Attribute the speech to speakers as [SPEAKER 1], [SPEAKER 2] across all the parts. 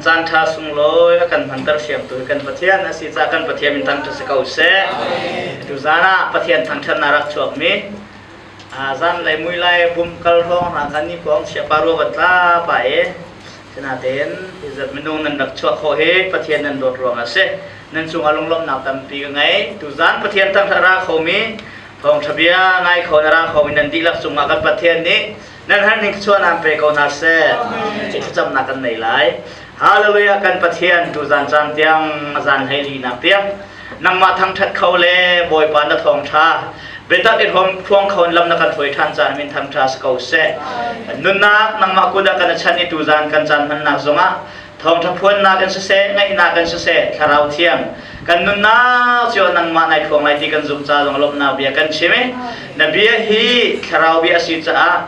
[SPEAKER 1] Caan ṭha sunglawi a kan hmanter siamtu hi kan Pathian a si caah kan Pathian min thangṭhat si ko seh. Tuzaan ah Pathian thangṭhatnak rak chuakmi zanlei mui lai bum kal hrawng hna kan ni kuang chiah pa rua van tla pa i sinain izat minung nan rak chuah khawh hi Pathian nan dawt ruang a si. Nan cungah lunglawmhnak tampi ka ngei. Tuzaan Pathian thangṭhat ra khomi thawngṭha bia ngai kho na ra khomi nan dihlak cungah kan Pathian nih nan har ning chuan aan pe ko hna seh. Thlacamnak kan nei lai. Hallelujah kan Pathian tu zan caan tiang zan hlei li nak tiang nangmah thangthat kho le Bawipa na thawng tha biatak i hrom phuang kho in lam na kan hruai than caan min thang tha si ko seh. Nunnak nangmah kut ah kan chan i tu zan kan caan hmannak zongah thawngtha phuannak in siseh ngaihnak in siseh thlarau thiang kan nunnak cio nangmah nai phuang lai ti kan zumh ca zong lawmhnak bia kan chim i na bia hi thlarau bia a si caah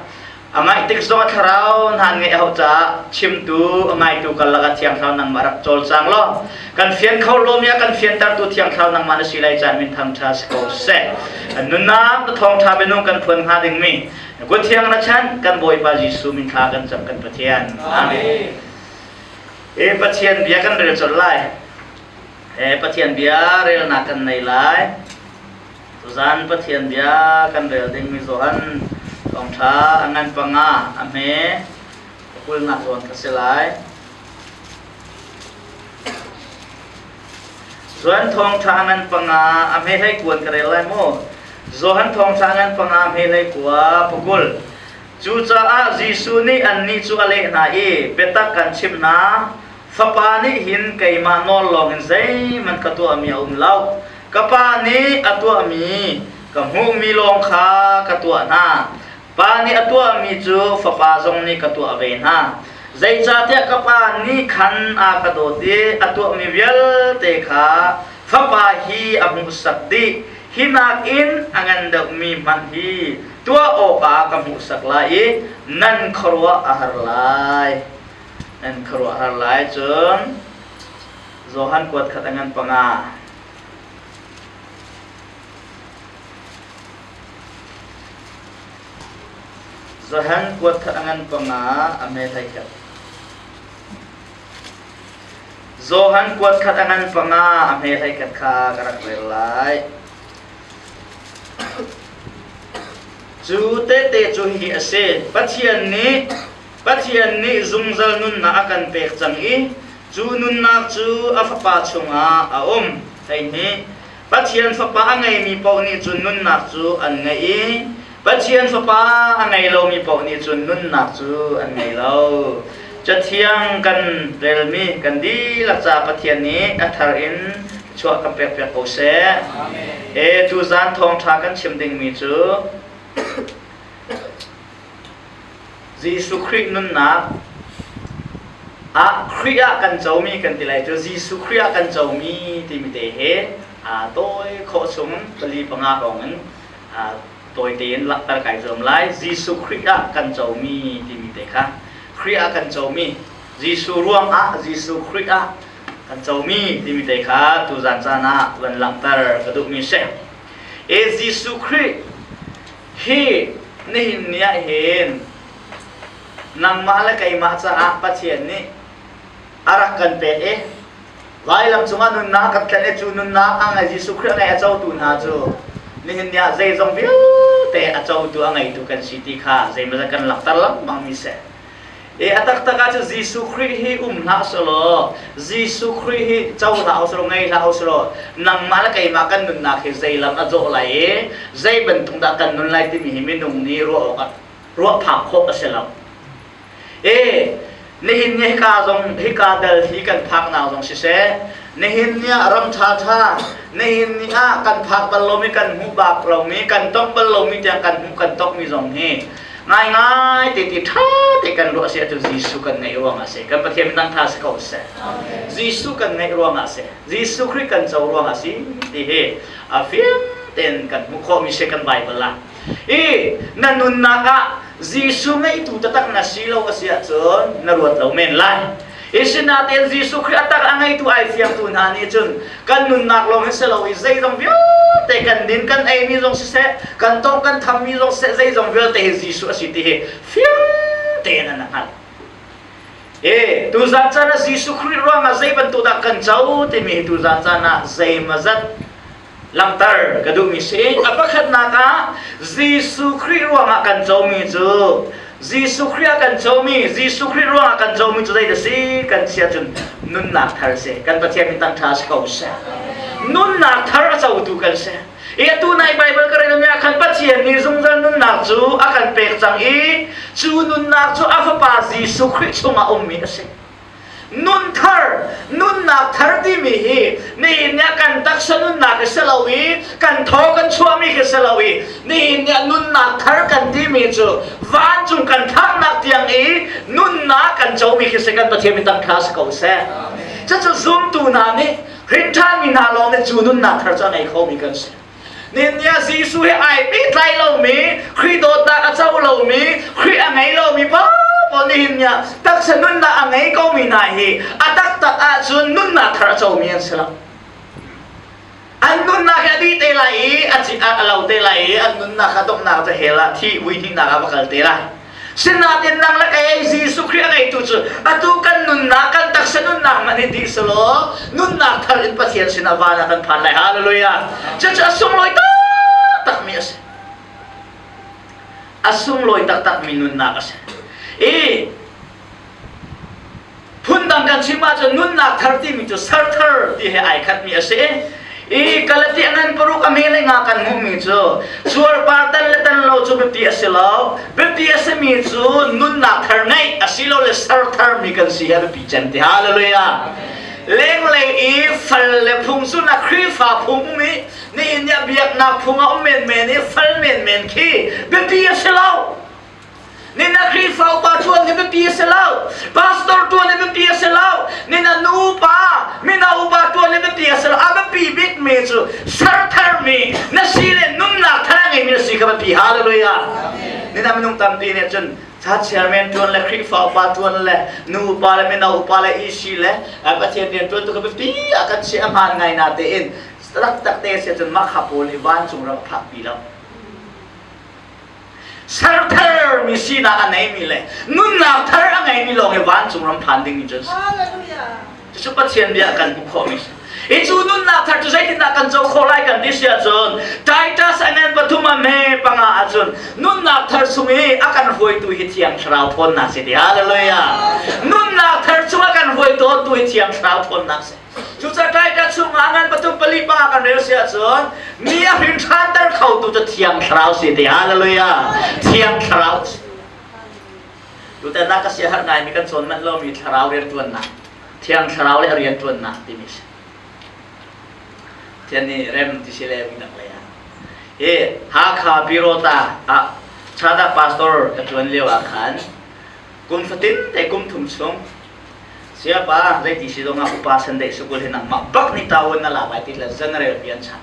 [SPEAKER 1] a ngaih tik zong a thlarau hna ngeih hau caah chimtu a ngaitu karlak ah thiang thlarau nangmah rak cawlcang law kan fian kho lomi ah kan fiantertu thiang thlarau nangmah na si lai caan min thang ṭha si ko seh nunnak na thawngṭha minung kan phuan hnga dingmi kut thiang na chan kan Bawipa Jesuh min thla kan cam kan Pathian amen E Pathian bia kan rel colh lai. E Pathian bia relnak kan nei lai. Tuzan Pathian bia kan rel dingmi Johan thawngṭha a ngan panga a hme kulnak zawn kha si lai. Johan thawngṭha a ngan panga a hme hlei kuan ka rel lai mu. Johan thawngṭha a ngan panga a hme hlei kua pukul. Cucaah Jesuh nih annih cu a leh hna i, Biatak kan chimh hna, Fapa nih hin keimah nawl lawngin zeihmanh ka tuahmi a um lo. Ka Pa nih a tuahmi ka hmuhmi lawng kha ka tuah hna. Pa nih a tuahmi cu Fapa zong nih ka tuah ve hna. Zeicahtiah ka Pa nih khan a ka dawt i a tuahmi vialte kha Fapa hi a hmuhsak dih. Hi nakin a ngan deuhmi hmanh hi tuah awkah ka hmuhsak lai i nan khuaruah a har lai. Nan khuaruah a har lai. Cun Johan kuat khat a ngan panga. Johan kuat khat a ngan panga a me hlei khat. Johan kuat khat a ngan panga a hme hlei khat kha ka rak rel lai. Cu tehte cu hihi a si. Pathian nih Pathian nih zungzal nunnak a kan pek cang i cu nunnak cu a Fapa chungah a um. Hei hi Pathian Fapa a ngeimi paoh nih cun nunnak cu an ngeih i Pathian Fapa a ngei lomi paoh nih cun nunnak cu an ngei lo. Cathiang kan relmi kan dihlak caah Pathian nih a thar in chuah kan pekpiak ko seh. E tuzaan thawngṭha kan chim dingmi cu Jesuh Khrih nunnak ah Khrih ah kan comi kan ti lai cu Jesuh Khrih ah kan comi timi te he aa tawi khawh chung pali panga hrawng in tawi tein langhter kai zuam lai. Jesuh Khrih ah kan comi timi te kha Khrih ah kan comi Jesuh ruangah Jesuh Khrih ah kan comi timi te kha tuzan caan ah van langhter ka duhmi si. E Jesuh Khrih hi nihin ni ah hin nangmah le keimah caah Pathian nih a rak kan pek i Vailam cungah nunnak kan tlen i cu nunnak a ngei Jesuh Khrih a ngei a cotu hna cu nihin ni ah zeizong vialte a cotu a ngeitu kan si ti kha zeimawzat kan langhter lengmang mi si. E a taktak ah cun Jesuh Khrih hi um hlah selaw Jesuh Khrih hi co hlah uselaw ngei hlah uselaw nangmah le keimah kan nunnak hi zei lam a zawh lai i zei bantuk dah kan nun lai timi hi minung nih ruah awk ruah phak khawh a si lo. E nihin ni hika zong hika dal hi kan phaknak zong siseh nihin ni ah ram ṭha ṭha nihin ni ah kan phak bal lomi kan hmuh bak lomi kan tong bal lomi tiang kan hmuh kan tongmi zong hi ngaingai te ti ṭha te kan ruah si ahcun Jesuh kan ngeih ruangah si kan Pathian min tha si ko seh Jesuh kan ngeih ruangah si Jesuh Khrih kan co ruangah si ti hi a fiang tein kan hmuh khawhmi si kan Bible ah I na nunnak ah Jesuh ngeitu taktak na si lo a si ahcun na ruat lo men lai. Asinain Jesuh Khrih a tak a ngeitu ai fiangtu hna nih cun kan nunnak lawng hin si lo i zeizong vialte kan din kan eimi zong siseh kan tong kan thammi zong siseh zeizong vialte hi Jesuh a si ti hi fiang tein an hngalh. E tuzan caan ah Jesuh Khrih ruangah zei bantuk dah kan co timi hi tuzan caan ah zeimazat langhter ka duhmi si. A pakhatnak ah Jesuh Khrih ruangah kan comi cu Jesuh Khrih ah kan comi Jesuh Khrih ruangah kan comi cu zei dah si kan si ahcun nunnak thar si. Kan Pathian min tang ṭha si ko seh. Nunnak thar a cotu kan si. I atu nai Baibal ka relmi ah khan Pathian nih zungzal nunnak cu a kan pek cang i cu nunnak cu a Fapa Jesuh Khrih chungah ummi a si. Nun thar, nunnak thar timi hi nihin ni ah kan taksa nunnak hi si lo i kan thaw kan chuahmi khi si lo i nihin ni ah nunnak thar kan timi cu vancung kan phaknak tiang i nunnak kan comi khi si kan Pathian min tang kha si ko seh. Cucu zumtu hna nih hrinṭhanmi hna lawng nih cu nunnak thar cu a ngei khomi kan si. Ninia Jesuh he ai pehtlai lomi, Khrih dawtnak a co lomi, Khrih a ngei lomi paohpaoh nihin ni ah taksa nunnak a ngei komi hna hi a taktak ahcun nunnak thar a comi an si lo. An nunnak hi a dih te lai i a cit a lo te lai i an nunnak a donghnak cu hell ah thih vui hnihnak ah va kal te lai. Sinain nang le kei Jesuh Khrih a ngeitu cu atu kan nunnak kan taksa nunnak hmanh hi dih selaw nunnak thar in Pathian sinah van ah kan phan lai. Hallelujah. Cucu a sunglawi taktakmi a si. A sunglawi taktakmi nunnak a si. I Phundang kan chim ahcun nunnak thar timi cu ser thar ti he ai khatmi a si. I Galati a ngan paruk a mele nga kan hmuhmi cu cuarpar tan le tan lo cu biapi a si lo. Biapi a simi cu nunnak thar ngeih asilole ser tharmi kan si hi a biapi cem ti. Hallelujah. Lenglei i fal le phung cu na Khrihfa phung um i nihin ni ah biaknak phung a um menmen i fal menmen khi biapi a si lo. Nina Khrihfa upa ṭuan hi biapi a si lo. Pastor ṭuan hi biapi a si lo. Nina nupa, mina upa ṭuan hi biapi a si lo. A biapi bikmi cu ser tharmi na si le nunnak thar a ngeimi na si kha biapi. Hallelujah. Nina minung tampi nih cun chairman ṭuan le Khrihfa upa ṭuan le nu upa le mino upa le EC le Pathian rian ṭuan tu kha biapi ah kan chiah a hmaan ngai na tein taktak te si cun mah kha pawl nih vancung ram a phakpi lo. Sertharmi sinak a neimi le nunnak thar a ngeimi lawng hi vancung ram phan ding cu Cucu Pathian bia kan hmuh khawhmi si. Hi cu nunnak thar cu zeitindah kan co khawh lai kan ti si ahcun Titus a ngan pathum a hme panga ahcun nunnak thar chung i a kan hruaitu hi Thiang Thlarau thawnnak si ti. Hallelujah. Nunnak thar chung a kan hruaitu tu hi Thiang Thlarau thawnnak si. Cucaah Titus chungah ngan pathum pali pa kan rel si ahcun mi a hrin ṭhanter khotu cu Thiang Thlarau si ti. Hallelujah. Thiang Thlarau. Tutan ah ka siaherh ngaimi kan cawn manh lomi Thlarau rianṭuannak, Thiang Thlarau le a rianṭuannak timi si. Thian nih rem ti si le midang lei ah. Hi Hakha Pirota ah Chada pastor ka ṭuan lio ah khan kum fatin te kum thum chung Siapa zeiti si zongah upa Sunday School hi nangmah bak nih tawon na lak lai ti le general bia an chah.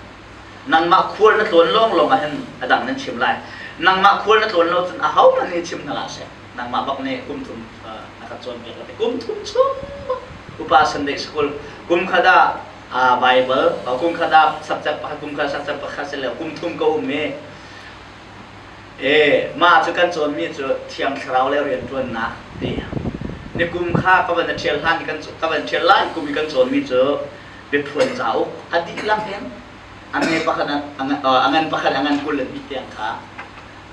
[SPEAKER 1] Nangmah khual na tlawn lawnglawng ah hin a dang nan chim lai. Nangmah khual na tlawn lo cun ahohmanh nih chim hna hlah seh. Nangmah bak nih kum thum na kan cawnpiak la ti. Kum thum chung upa Sunday School kum khat ah Bible kum khat ah subject pakhat kum khat subject pakhat si le kum thum ka um i E, mah cu kan cawnmi cu Thiang Thlarau le rianṭuannak ti. Nikum kha ka van ṭhial hlan kan ka van ṭhial lai kum i kan cawnmi cu biaphuan cauk a dihlak in a nge pakhat a ngan pakhat a ngan 20 le hnih tiang kha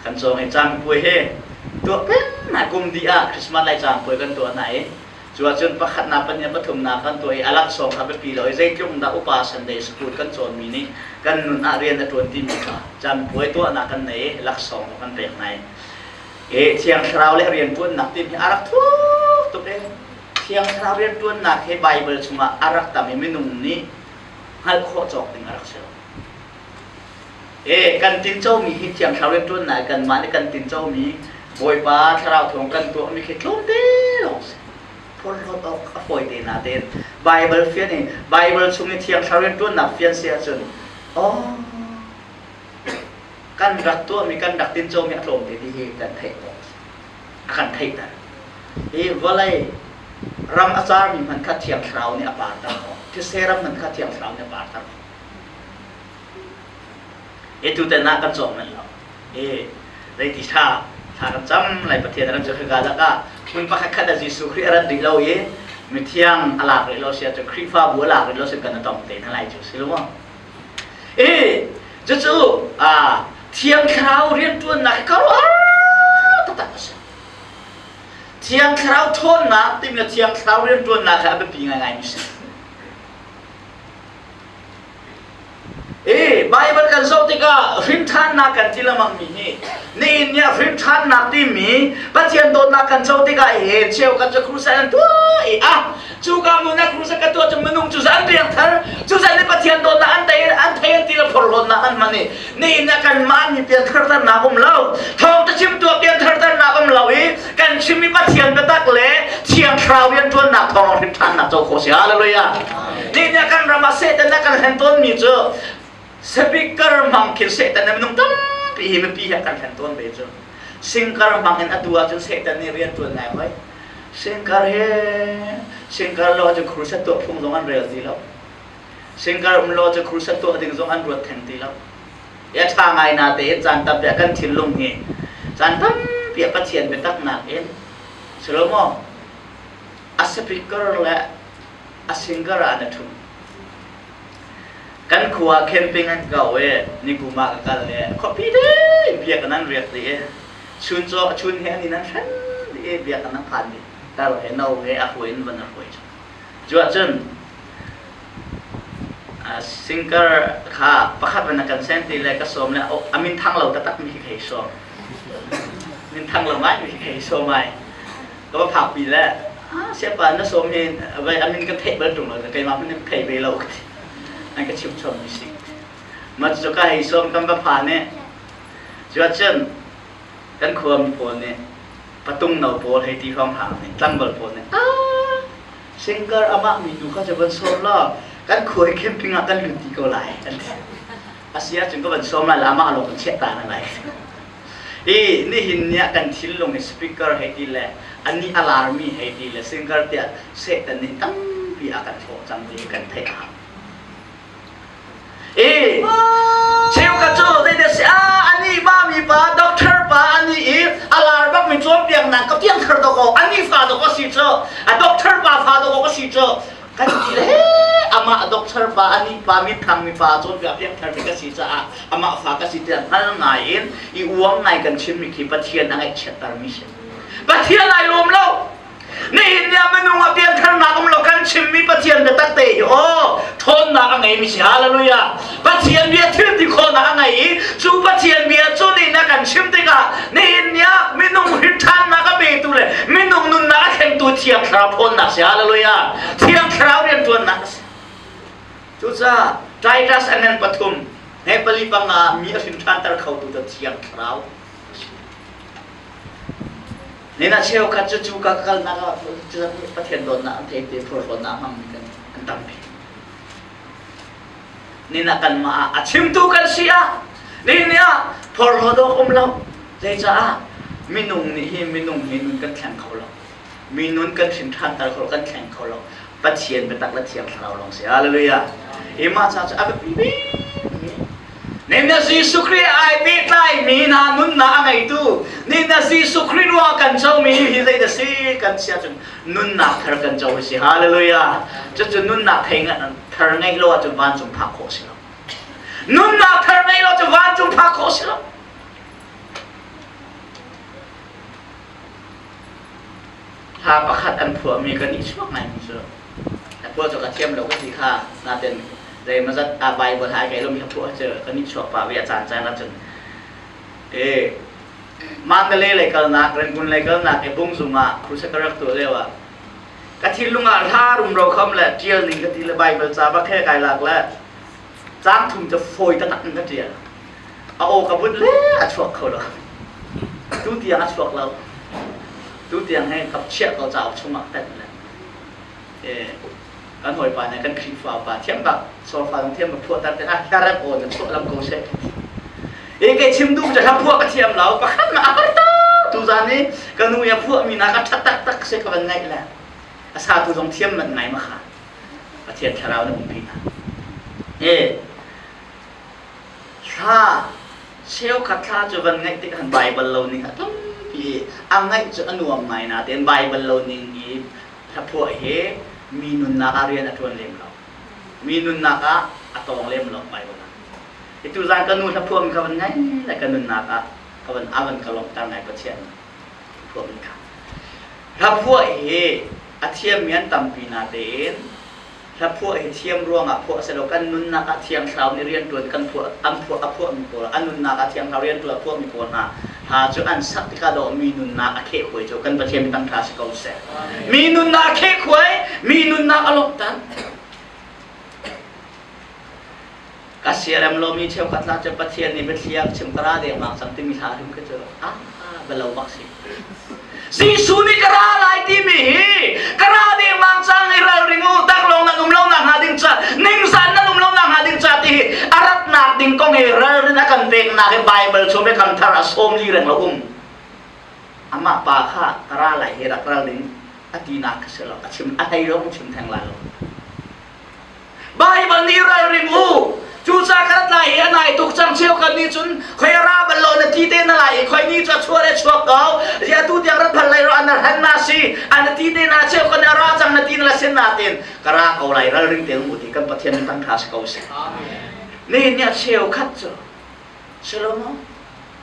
[SPEAKER 1] kan cawng i cangpuai he tuah peng hna kum dih ah Christmas lai cangpuai kan tuah hna i Cu ahcun pakhatnak, pahnih, pathumnak kan tuah i a laksawng kha biapi lo i zeitluk dah upa Sunday School kan cawnmi nih kan nun ah rian a ṭuan timi kha canpuai tuahnak kan nei i laksawng kan pek hna i i Thiang Thlarau le rian ṭuannak timi a rak thuk tuk i Thiang Thlarau rian ṭuannak hi Baibal chungah a rak tam i minung nih hngalh khawh cawk ding a rak si lo. E kan tincomi hi Thiang Thlarau rianṭuannak i kanmah nih kan tincomi Bawipa Thlarau thawng kan tuahmi khi tlawmte lawng si. Porhlawt awk a fawi te natein Baibal fian i Baibal chung i Thiang Thlarau rianṭuannak fian si ahcun oh kan rak tuahmi kan rak tincomi a tlawmte ti hi kan theih awk a kan theihter. Hi vawlei ram a carmi hmanh kha Thiang Thlarau nih a parter khawh. Thise ram hmanh kha Thiang Thlarau nih a parter khawh. Hi tutan ah kan cawk manh lo. Hi zeiti tha thla kan cam lai Pathian ram cu hika lak ah Hmun pakhat khat ah Jesuh Khrih a rat rih lo i mithiang a lak rih lo si ahcun Khrihfabu a lak rih lo si kan i tong te hna lai cu si lo maw? I cucu Thiang Thlarau rianṭuannak hi khuaruahhar taktak a si. Thiang Thlarau ṭhawnnak timi le Thiang Thlarau rianṭuannak hi a biapi ngaingaimi si. I Baibal kan zoh tikah hrinṭhannak kan ti lengmangmi hi nihin ni ah hrinṭhannak timi Pathian dawtnak kan co tikah hin cheukhat cu crusade an tuah i ah cuka hmun ah crusade ka tuah cu minung cu an riang thar cu zan i Pathian dawtnak an tei an thei an ti le phorhlawtnak an hman i nihin ah kanmah mi piantharternak um lo thawngṭha chimtu ah piantharternak um lo i kan chimmi Pathian biatak le Thiang Thlarau rianṭuannak thawng hrinṭhannak co khawh si hallelujah Nihin ah kan ram ah Satan a kan hlen tawnmi cu speaker hmang khin Satan nih minung tampi hi mipi he a kan hlen tawn ve cu. Singkar hmang in atu ahcun Satan nih rian ṭuan ngai hoi. Singkar he singkar lo ahcun crusade tuah phung zong an rel ti lo. Singkar um lo cu crusade tuah ding zong an ruat theng ti lo. Ya ṭha ngai na tein caan tampi ah kan thinlung hi caan tampi ah Pathian biataknak in Salomo a speaker le a singer ah na ṭhum. Kan khua camping an kau i nikum ah ka kal i khuapi te biakinn an riak dih i chun caw chun he an inn an hren dih i biakinn an phan dih. Tar he no he a huai in van a huai cu. Cu ahcun singer kha pakhat van a kan sen ti le ka sawm le a min thang lo taktak mi khi ka hei sawm. Min thang lo ngai mi khi ka hei sawm ai. Ka va phakpi le siapa na sawm hi vai a min kan theih bal ṭung lo keimah hmanh nih thei ve lo ka ti. An ka chimh chom mi si. Mah cu ka hei sawm kan va phan i cu ahcun kan khuami pawl nih patung no pawl hei ti hrawng hang nih tlangval pawl nih ah singer amah mi nu kha cu van sawm law kan khua i camping ah kan lut ti ko lai an ti. A si ahcun ka van sawm lai la amah lawng kan chiah ta na lai. I nihin ni ah kan thinlung hi speaker hei ti le anih a larmi hei ti le singer tiah Satan nih tampi a kan hlawh cang ti kan theih a hau. I cheukhat cu zeidah si ah anih ma mi pa doctor pa anih i a lar bak mi cawnpiaknak ka piangthar dawkaw anih fa dawkaw si cu a doctor pa fa dawkaw ka si cu kan ti le amah doctor pa anih pa minthang mi pa cawnpiak piangthar mi ka si caah amah fa ka si tiah hngal ngai in i uang ngai kan chimmi khi Pathian a ngaihchiattermi si. Pathian ai lawm lo. Nihin ni ah minung a piantharnak um lo kan chimmi Pathian biatak te hi aw ṭhawnnak a ngeimi si hallelujah Pathian bia thil ti khawhnak a ngei i cu Pathian bia cu nihin ah kan chim tikah nihin ni ah minung hrinthannak a petu le minung nunnak a thlengtu Thiang Thlarau ṭhawnnak si hallelujah Thiang Thlarau rianṭuannak a si Cucaah Titus a ngan pathum he pali panga mi a hrin ṭhanter khotu cu Thiang Thlarau a si. Nina cheukhat cu cu ka kalnak ah Pathian dawtnak an thei te phurhlawnnak a hmangmi kan an tampi. Nina kanmah ah a chimtu kan si ah nihin ni ah phorhlawt awk um lo. Zeicah minung nih hi minung hi nun kan thleng kho lo. Mi nun kan hrin ṭhanter kho lo, kan thleng kho lo. Pathian biatak le Thiang Thlarau lawng si. Hallelujah. Hi mah ca cu a biapi bikmi Nina Jesuh Khrih ai pehtlaimi hna nunnak a ngeitu Nina Jesuh Khrih ruah kan comi hi zei dah si kan si ahcun nunnak thar kan co hi si. Hallelujah. Cucu nunnak thei thar ngeih lo ahcun vancung phak khawh si lo. Nunnak thar ngeih lo cu vancung phak khawh si lo. Hla pakhat an phuahmi ka nihchuak ngaimi cu a phuah cu ka thiam lo ka ti kha nain zeimawzat a Bible hai kai lomi a phuah cu ka nihchuak pah ve a caan caan ahcun e Mandalay lei kalnak Rangoon lei kalnak i Bungzung ah crusade ka rak tuah lio ah ka thinlung ah hla rumro kham le ṭial ning ka ti le Bible ca bak he kai lak le caang thum cu fawi taktak in ka ṭial a aw ka bunh le a chuak kho lo tu tiang a chuak lo tu tiang he ka chiah ko cauk chungah tenh le e kan hawipa nih kan Khrihfa pa thiam bak solfa zong thiam bak phuah tar te ah hiarem aw na chuah lam ko seh e kei chim duh cu hla phuah ka thiam lo pakhat ma a har ta tu zan i ka nu ya phuah mi na ka ṭhat taktak se ka van ngaih le a sa tu zong thiam man ngai ma kha Pathian thlarau na umpi hna e Thla cheukhat thla cu van ngaih tik han Baibal lo ning a tampi. i a ngaih cu a nuam ngai natein Baibal lo ning i hlaphuah hi mi nunnak ah rian a ṭuan lem lo. Mi nunnak ah a tawng lem lo Baibal ah. Hi tuzan ka nu hlaphuah mi kha van ngai le ka nunnak ah ka van a van ka lawmhter ngai Pathian phuah mi kha. Hlaphuah hi a thiammi an tampi natein Hlaphuah hi thiam ruangah phuah a si lo. Kan nunnak ah Thiang Thlarau nih rianṭuan kan phuah, an phuah, a phuahmi pawl, a nunnak ah Thiang Thlarau rianṭuan a phuahmi pawl hna hla cu an sak tikah dawh mi nunnak a khehkhuai cu kan Pathian mi ṭha si ko seh. Mi nunnak a khehkhuai, mi nunnak a lawmhter. Ka siarem lomi cheukhat hla cu Pathian nih biathli a chim ka ra dengmang cang timi hla hrim khi cu ah belo bak si. Jesuh nih ka ra lai timi hi ka ra dengmang cang i ralring u taklawng nan um lo nak hnga ding ca ningzan nan um lo nak hnga ding ca ti hi a ratnak ding kong hi ralrin a kan peknak hi Bible chung biakam thar a sawm li reng lo um amah pa kha ka ra lai hi rak ralring a tinak kha si lo a chim a hlei lo chim theng lai lo Baibal nih ralring u. Cucaah ka rat lai i a nai tuk cang cheukhat nih cun khoi a ra bal lo na ti te na lai i khoi ni cu a chuah le chuak ko. Zia tu tiang rat bal lai ro an hran na si. An ti te na cheukhat nih a ra cang na ti na la sin natin ka ra ko lai ralring te um ti kan Pathian min thangtha si ko seh. Nihin ni a cheukhat cu Salomo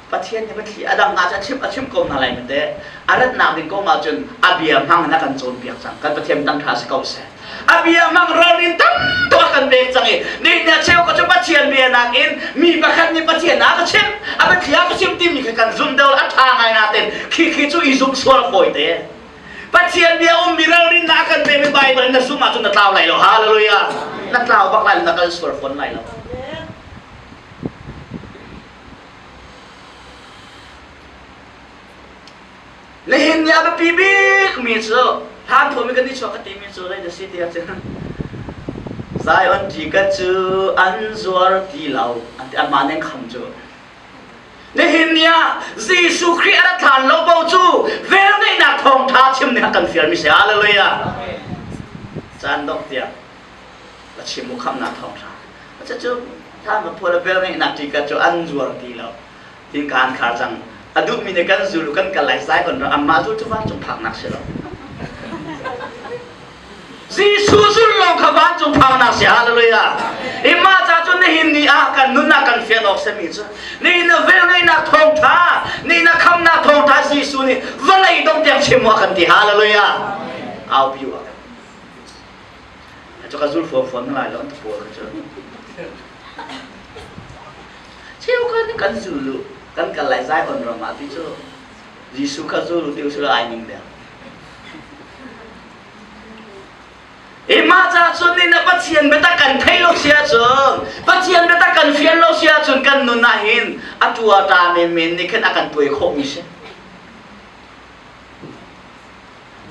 [SPEAKER 1] Pathian nih biathli a dang ah a chim a chim ko hna lai mate a ratnak ding kong ah cun a bia hmang in a kan cawnpiak cang kan Pathian tang ṭha si ko seh a bia hmang ralrin tam tuk a kan pek cang i ni na cheu ka cu Pathian bia nakin mi pakhat nih Pathian a ka chim a biathli a ka chim timi kha kan zum deuh a ṭha ngai natin khi khi cu i zumh sual fawi te Pathian bia ummi ralrin na kan pekmi Bible na zumh ahcun na tlau lai lo hallelujah na tlau bak lai na kal sual fawn lai lo Nihin ni a biapi bikmi cu hlan phuami kan i chuak ka timi cu zei dah si ti ahcun Zion ticket cu an zuar ti lo an ti anmah nih an kham cu. Nihin ni ah Jesuh Khrih a rat hlan lo bo cu velngeihnak thawngṭha chim nih a kan fialmi si. Hallelujah. Caan dongh tiang ka chim u khamnak thawngṭha. Cucu hlan va phual a velngeihnak ticket cu an zuar ti lo. Tin kaan khar cang. A duhmi nih kan zul kan kal lai Zion ram anmah zul cu vancung phaknak si lo. Jesuh zul lawng kha vancung phaknak si hallelujah. Imma ca cu nihin ni ah kan nunnak kan fian awk sami cu nihin na velngeihnak thawngṭha nihin na khamnak thawngṭha Jesuh nih vawlei dong tiang chim a kan ti hallelujah. Aupi u Cu ka zul fuam fuam lai lo an pawl kha cu. Cheukhat nih kan zul u, kan kal lai Zion ram ah ti cu Jesuh kha zul u ti usila ai ning deuh. Imah ca cun nih na Pathian biatak kan theih lo si ahcun Pathian biatak kan fian lo si ahcun kan nun ah hin a tua ta menmen nih khin a kan tuai khawhmi si.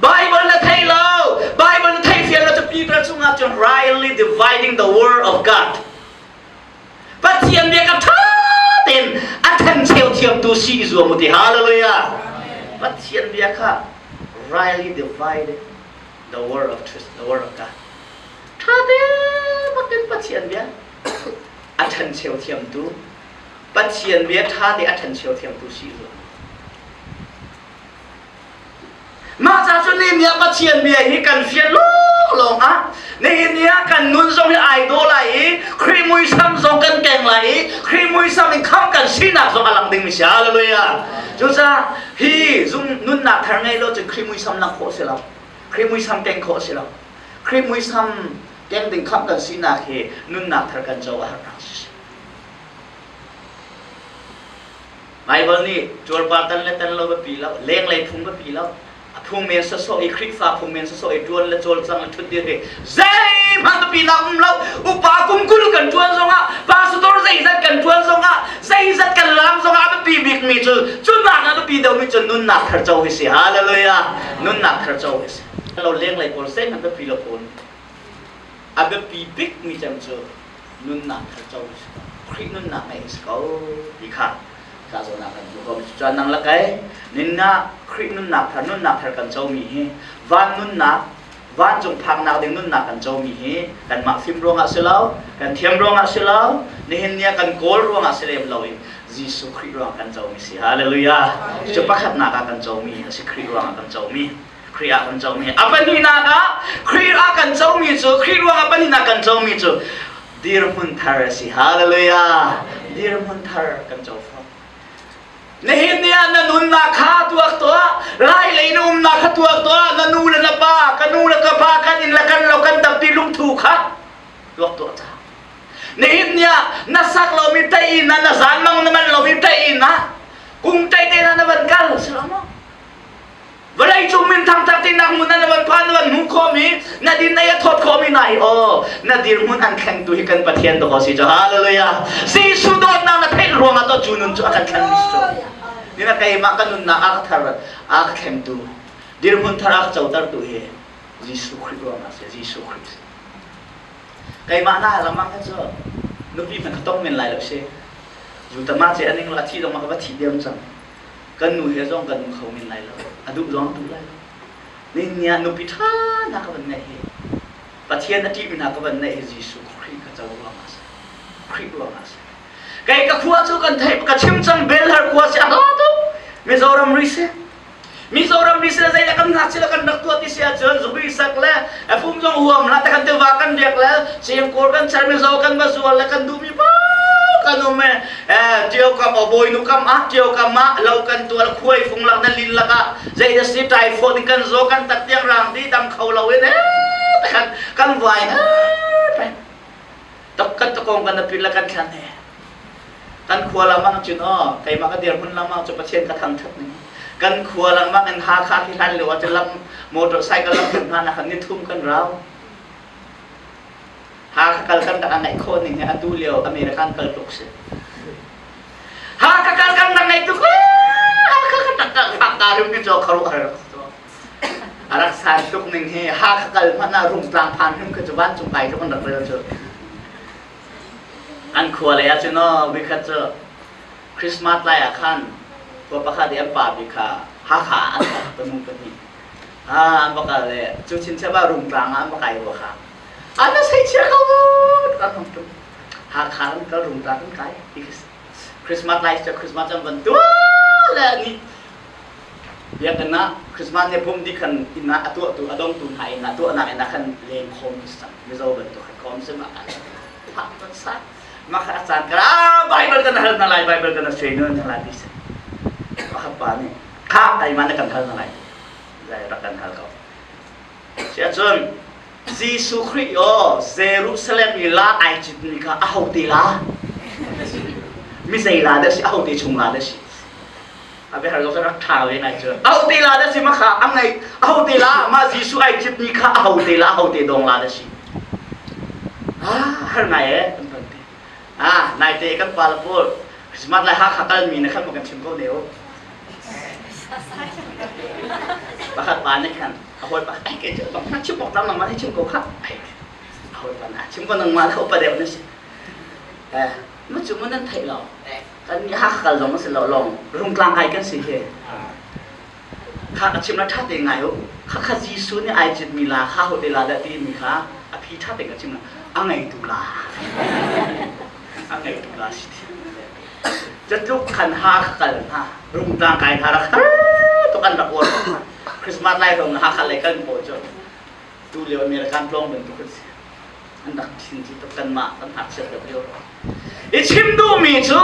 [SPEAKER 1] Bible na thei lo. Bible na thei fian lo cu Peter chungah cun rightly dividing the word of God. Pathian bia ka ṭha tein a ṭhencheu thiamtu si i zuam u ti. Hallelujah. Pathian bia kha rightly divided the word of truth, the word of God. Ṭha te bakin Pathian bia a ṭhencheu thiamtu Pathian bia ṭha te a ṭhencheu thiamtu si i zuam. Mah ca cu nihin ni ah Pathian bia hi kan fian lawnglawng ah nihin ni ah kan nun zong hi ai dawh lai i Khrih muisam zong kan keng lai i Khrih muisam in khamh kan sinak zong a lang dingmi si. Hallelujah. Cucaah hi zum nunnak thar ngei lo cun Khrih muisam lang khawh si lo. Khrih muisam keng khawh si lo. Khrih muisam keng ding khamh kan sinak hi nunnak thar kan co a harnak si. Baibal nih cuarpar tan le tan lo biapi lo, lenglei phung biapi lo, a phung men sawsawh i Khrihfa phung men sawsawh i ṭuan le cawlcang le ṭhutdir hi zeihmanh biapi nak um lo. Upa kum 20 kan ṭuan zongah, pastor zeizat kan ṭuan zongah, zeizat kan laam zongah a biapi bikmi cu cu nak a biapi deuhmi cu nunnak thar co hi si. Hallelujah! Nunnak thar co hi si. Lo lenglei pawl zeihmanh biapi lo pawl a biapi bikmi cem cu nunnak thar co si ko Khrih nunnak ngeih si ko ti kha ka zawn ah kan hmuh ko cuan nang lakai ninna Khrih nunnak thar nunnak thar kan comi hi van nunnak vancung phaknak ding nunnak kan comi hi kanmah fim ruangah si lo kan thiam ruangah si lo nihin ni ah kan kawl ruangah si lem lo in Jesuh Khrih ruang kan comi si. Hallelujah. Cu pakhatnak ah kan comi a si Khrih ruang ah kan comi. Khrih ah kan comi. A pahnihnak ah Khrih ah kan comi cu Khrih ruang ah pahnihnak kan comi cu dirhmun thar a si. Hallelujah. Dirhmun thar kan co fawn. Nihin ni ah na nunnak kha tuak tuah, lai lei na umnak kha tuak tuah, na nu le na pa, ka nu le ka pa kan inn le kan lo kan tampi lungthu kha tuak tuah ca. Nihin ni ah na sak lomi tei inn ah na zan mang na man lomi tei inn ah kung tei te na na van kal si lo maw? Vawlei cung min thangthak tinak hmun na van phan na van hmuh khawhmi na din ei a thawt khawhmi na hi aw na dirhmun an thlengtu hi kan Pathian dawh si cu hallelujah Jesuh dawtnak na theih ruangah to cu nun cu a kan thlenmi si cu ni na keimah ka nunnak a ka thar a ka thlengtu dirhmun thar a ka cotertu hi Jesuh Khrih ruangah si Jesuh Khrih si keimah na lamang kha cu nupi hmanh ka tong men lai lo si Zutama ce aning lo a thi dong ma ka va thi diam cang kan nu he zong kan um kho men lai lo a duh zong duh lai lo nihin ah nupi ṭha hna ka van ngeih hi Pathian a ṭihmi hna ka van ngeih hi Jesuh Khrih ka co ruangah a si Khrih ruangah a si kei ka khua cu kan theih ka chim cang Belhar khua si a hla tuk Mizoram ri si Mizoram ri si zeidah kan ngakchia kan rak tuah ti si ahcun zubui sak le fum zong huam la te kan tiva kan riak le chengkawl kan char mizo kan va zual le kan duhmi paoh kan um e ṭio kam o bawinu kam ah ṭio kam ah lo kan tual khuai fung lak na lin lakah zei da si typhoid in kan zaw kan tak tiang rang di dam kho lo in eh kan kan vai eh tok kan takong kan apil la kan thlan he kan khua lamang cun aw keimah ka dirhmun lamang cu Pathian ka thangthat ning kan khua lamang in Hakha khi hlan lio ah cun lam motorcycle lam kan hna khan ni thum kan rau Hakha kal kan rak ngaih khawh ning hi atu lio American kal tluk si Hakha kal kan rak ngaih tuk Hakha kan rak kal Hakha rim ki cho kharu har a rak san tuk ning hi Hakha kal hmanh ah rungtlang phan hrim khi cu vancung kai tluk an rak rel cu An khua lei ah cun aw vikhat cu Christmas lai ah khan khua pakhat i an pa bik kha Hakha ah an kal panu pahnih. Ah an va kal le cu chincep ah Rungtlang ah an va kai rua kha. An a sei chia ko kan hong tum. Hakha an kal Rungtlang kan kai. Christmas lai cu Christmas an van tuah le ni biakinn ah Christmas ni pum dih khan inn ah a tuahtu a dongtu hna inn ah tuahnak inn ah khan leng khawm si Mizo bantuk khan khawm si ma phak ton sa ma kha a caan kara Bible kan hal na lai Bible kan suai nun na lai ti si pakhat pa nih kha keimah na kan hal na lai zai rak kan hal ko si ahcun Jesuh Khrih aw Jerusalem i la ai cit mi kha a ho te la mi zei la dah si a ho te chung la dah si a biahal lo rak ṭha ve ngai cu aho te la dah si ma kha a ngei aho te la ma Jesuh ai citmi kha aho te la aho te dong la dah si ah har ngai e kan ton te ah nai te kan pa la pawl Christmas lai Hakha kal mi na khan ma kan chim ko ne o pakhat pa nih khan a hawi pa ai ke chu bang na chim bok tam nang ma ni chim ko kha ai a hawi pa na chim ko nang ma la upa deuh na si eh ma chu mo nan theih lo Kan nih Hakha kal zong a si lo lawng Rungtlang kai kan si hi. Kha ka chim la ṭha te ngai u. Kha kha Jesuh nih ai citmi la kha ho te la dah ti mi kha a phi ṭha te ka chim la a ngeitu la. A ngeitu la si thi. Catluk khan Hakha kal hna Rungtlang kai hna rak har tuk an rak uar. Christmas lai rong Hakha lei kan pawl cu tu lio American tlawng bantuk an si. An rak thin tuk kanmah kan ngakchiat deuh lio. I chim duhmi cu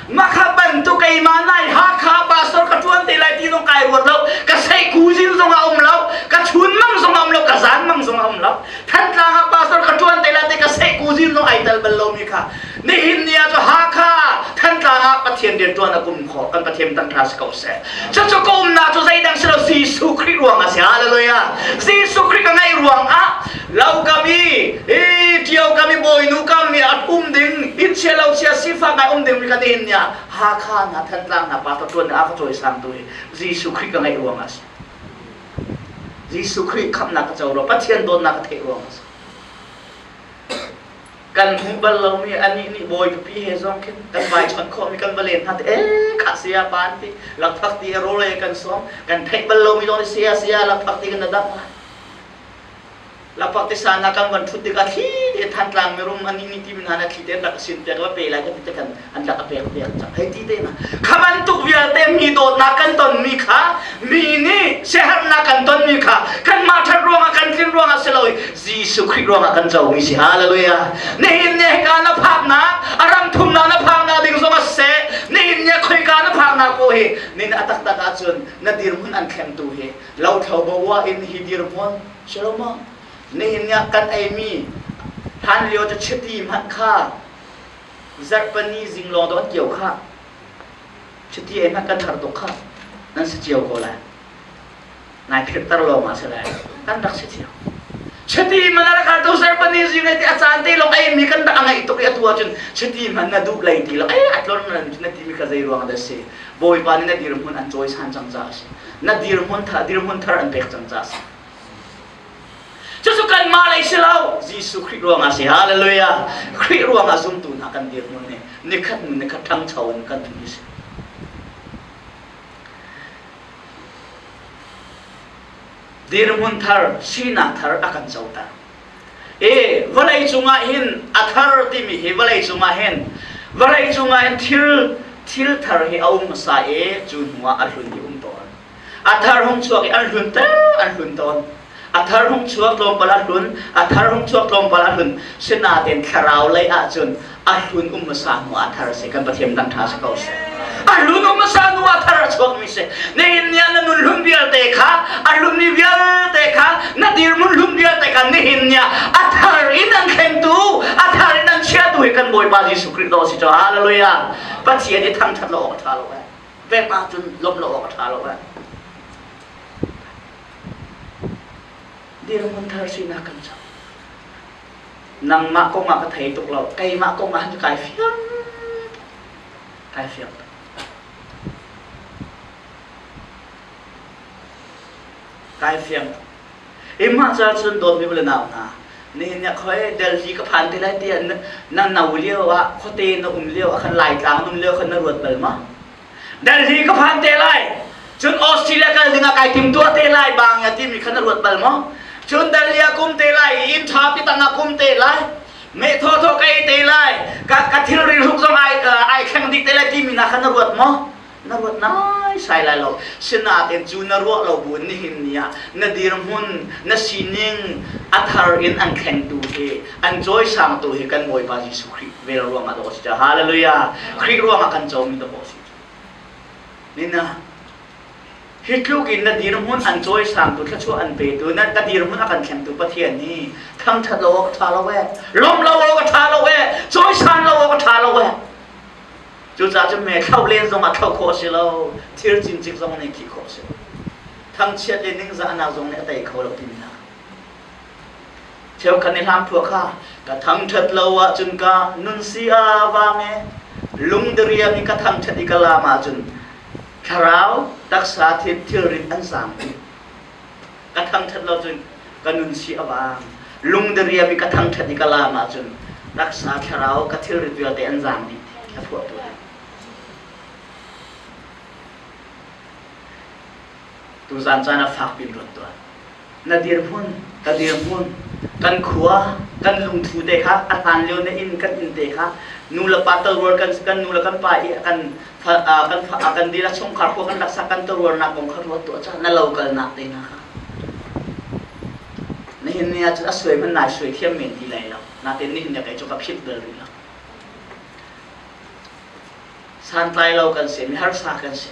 [SPEAKER 1] makha bantuk keimah nai Hakha pastor ka ṭuan te lai ti zong kai ruat lo ka sei kuzin zong a um lo ka chun mang zong a um lo ka zan mang zong a um lo Thantlang ah pastor ka ṭuan te lai ti ka sei kuzin zong ai tel bal lomi kha nihin ni ah cu Hakha Thantlang ah Pathian rian ṭuan a kum khawh kan Pathian tang ṭha si ko seh cucu ka umnak cu zeidang si lo Jesuh Khrih ruang ah si hallelujah Jesuh Khrih ka ngeih ruang ah lo kam i i ṭio kam i bawinu kam i a um ding inn chia lo chia sifak ngai um ding mi kan in nia Hakha hna Thantlang hna pa tuan a ka cawisang tu hi Jesuh Khrih ka ngeih ruang ah si Jesuh Khrih khamhnak ka co ruang Pathian dawtnak ka theih ruang ah si kan hmuh bal lomi anih nih bawi pipi he zong khin kan vai chawnh khawhmi kan va len hna te eh kha saya pa an ti lakphak ti rawl ei kan sawm kan theih bal lomi zong nih saya saya lakphak ti kan na dangh lai. Lakphak tisa na kan van ṭhut tikah thli te Thantlang mirum ani nih timi hna na thli te an rak sin piak va pe lai kan ti te kan an rak a pek piak cang hei ti te na kha bantuk vialte mi dawtnak kan tonmi kha mi nih siaherhnak kan tonmi kha kanmah ṭhat ruangah kan tlin ruangah si lo Jesuh Khrih ruangah kan comi si hallelujah nihin ni hika na phaknak a ram thumnak na phaknak ding zong a seh nihin ni khoika na phaknak ko hi nin a taktak ahcun na dirhmun an thlengtu hi lothlo bo in hi dirhmun Shalom nihin ni ah kan eimi hlan lio cu chiti hmanh kha zarhpani zing lawng dawh an kio kha chiti ei hmanh kan har tuk kha nan si cio ko lai nai phirter lawng ah si lai kan rak si cio chiti man a rak har tu zarhpani zing ei ti a caan te lawng ei mi kan rak a ngaih tuk i atu ahcun chiti hmanh na duh lei ti lo ei a tlon na ti mi kha zei ruang dah si bawipa nih na dirhmun an cawisan cang caah a si na dirhmun thar dirhmun thar an pek cang caah a si Cucu kanmah lei si lo, Jesuh Khrih ruangah si. Hallelujah. Khrih ruangah zumtu hna kan dirhmun nih nikhat hnu nikhat ṭhangcho in kan um si. Dirhmun thar, sinak thar a kan coter. E vawlei cungah hin a thar timi hi vawlei cungah hin vawlei cungah hin thil thil thar hi a um hmasa i cu hnuah a hlun hi um tawn. A thar hung chuak i an hlun ter an hlun tawn. A thar hung chuak tlawmpal a hlun, a thar hung chuak tlawmpal a hlun. Sinain thlarau lei ahcun a hlun um hmasa hnu ah thar a si. Kan Pathian dang ṭha si ko seh. A hlun um hmasa hnu ah thar a chuakmi si. Nihin ni ah na nun hlun vialte kha, a hlunmi vialte kha, na dirhmun hlun vialte kha nihin ni ah a thar in an thlengtu, a thar in an chiatu hi kan Bawipa Jesuh Khrih dawh si cu. Hallelujah. Pathian i thangṭhat lo awk a ṭha lo eh. Pek ahcun lawmh lo awk a ṭha lo eh. Dirhmun thar sinak kan co. Nangmah kong ah ka thei tuk lo. Keimah kong ah kai fiang. Kai fiang tuk. Kai fiang tuk. Imah ca cun dawtmi u le nau hna, nihin ni khoi Delhi ka phan te lai tiah na no lio ah khuate na um lio ah khan Laitlang na um lio khan na ruat bal ma? Delhi ka phan te lai cun Australia kal ding ah kai tim tuah te lai bang ya timi khan na ruat bal maw? Cun Delhi ah kum te lai inn ṭha pi tang ah kum te lai meh thaw thaw ka ei te lai ka ka thilri hruk zong ai ai thleng dih te lai timi na khan na ruat maw? Na ruat nai sai lai lo. Sinain cu na ruah lo bu nihin ni ah na dirhmun, na sining a thar in an thlengtu hi, an cawisangtu hi kan Bawipa Jesuh Khrih vel ruangah dawh a si. Hallelujah! Khrih ruangah kan comi dawh a si. Nina, hi tluk in na dirhmun an cawisangtu, thluachuah an petu, na, na dirhmun a kan thlengtu Pathian hi thangṭhat lo awk a ṭha lo eh, lawmh lo awk a ṭha lo eh, cawisan lo awk a ṭha lo eh. Cucaah cun me thlauh len zongah thlauh khawh a si lo, thir cincik zong nih khih khawh a si lo. Thangchiat le ningzahnak zong nih a tei kho lo timi hna. Cheukhat nih hlang phuah kha ka thangṭhat lo ahcun ka nun si a vang e lungdiriam in ka thangṭhat i ka laam ahcun thlarau taksa thilrit an zaang dih. Ka thangṭhat lo cun ka nun si a vang. Lungdiriam i ka thangṭhat i ka laam ahcun taksa thlarau ka thilrit vialte an zaang dih ti a phuahtu hi. Tuzaan caan ah fak piin ruat tuah. Na dirhmun, ka dirhmun, kan khua, kan lungthu te kha a hlan lio na inn kan inn te kha nu le pa torual kan kan nu le kan pa i kan kan kan dila chungkhar khua kan rak sak kan torualnak kong kha ruat tuah ca na lo kalnak te hna kha nihin ni ah cun a suai hmanh nai suai thiam men ti lai lo natin nihin ni kei cu ka phit bal rih lo santlai lo kan si mi harsa kan si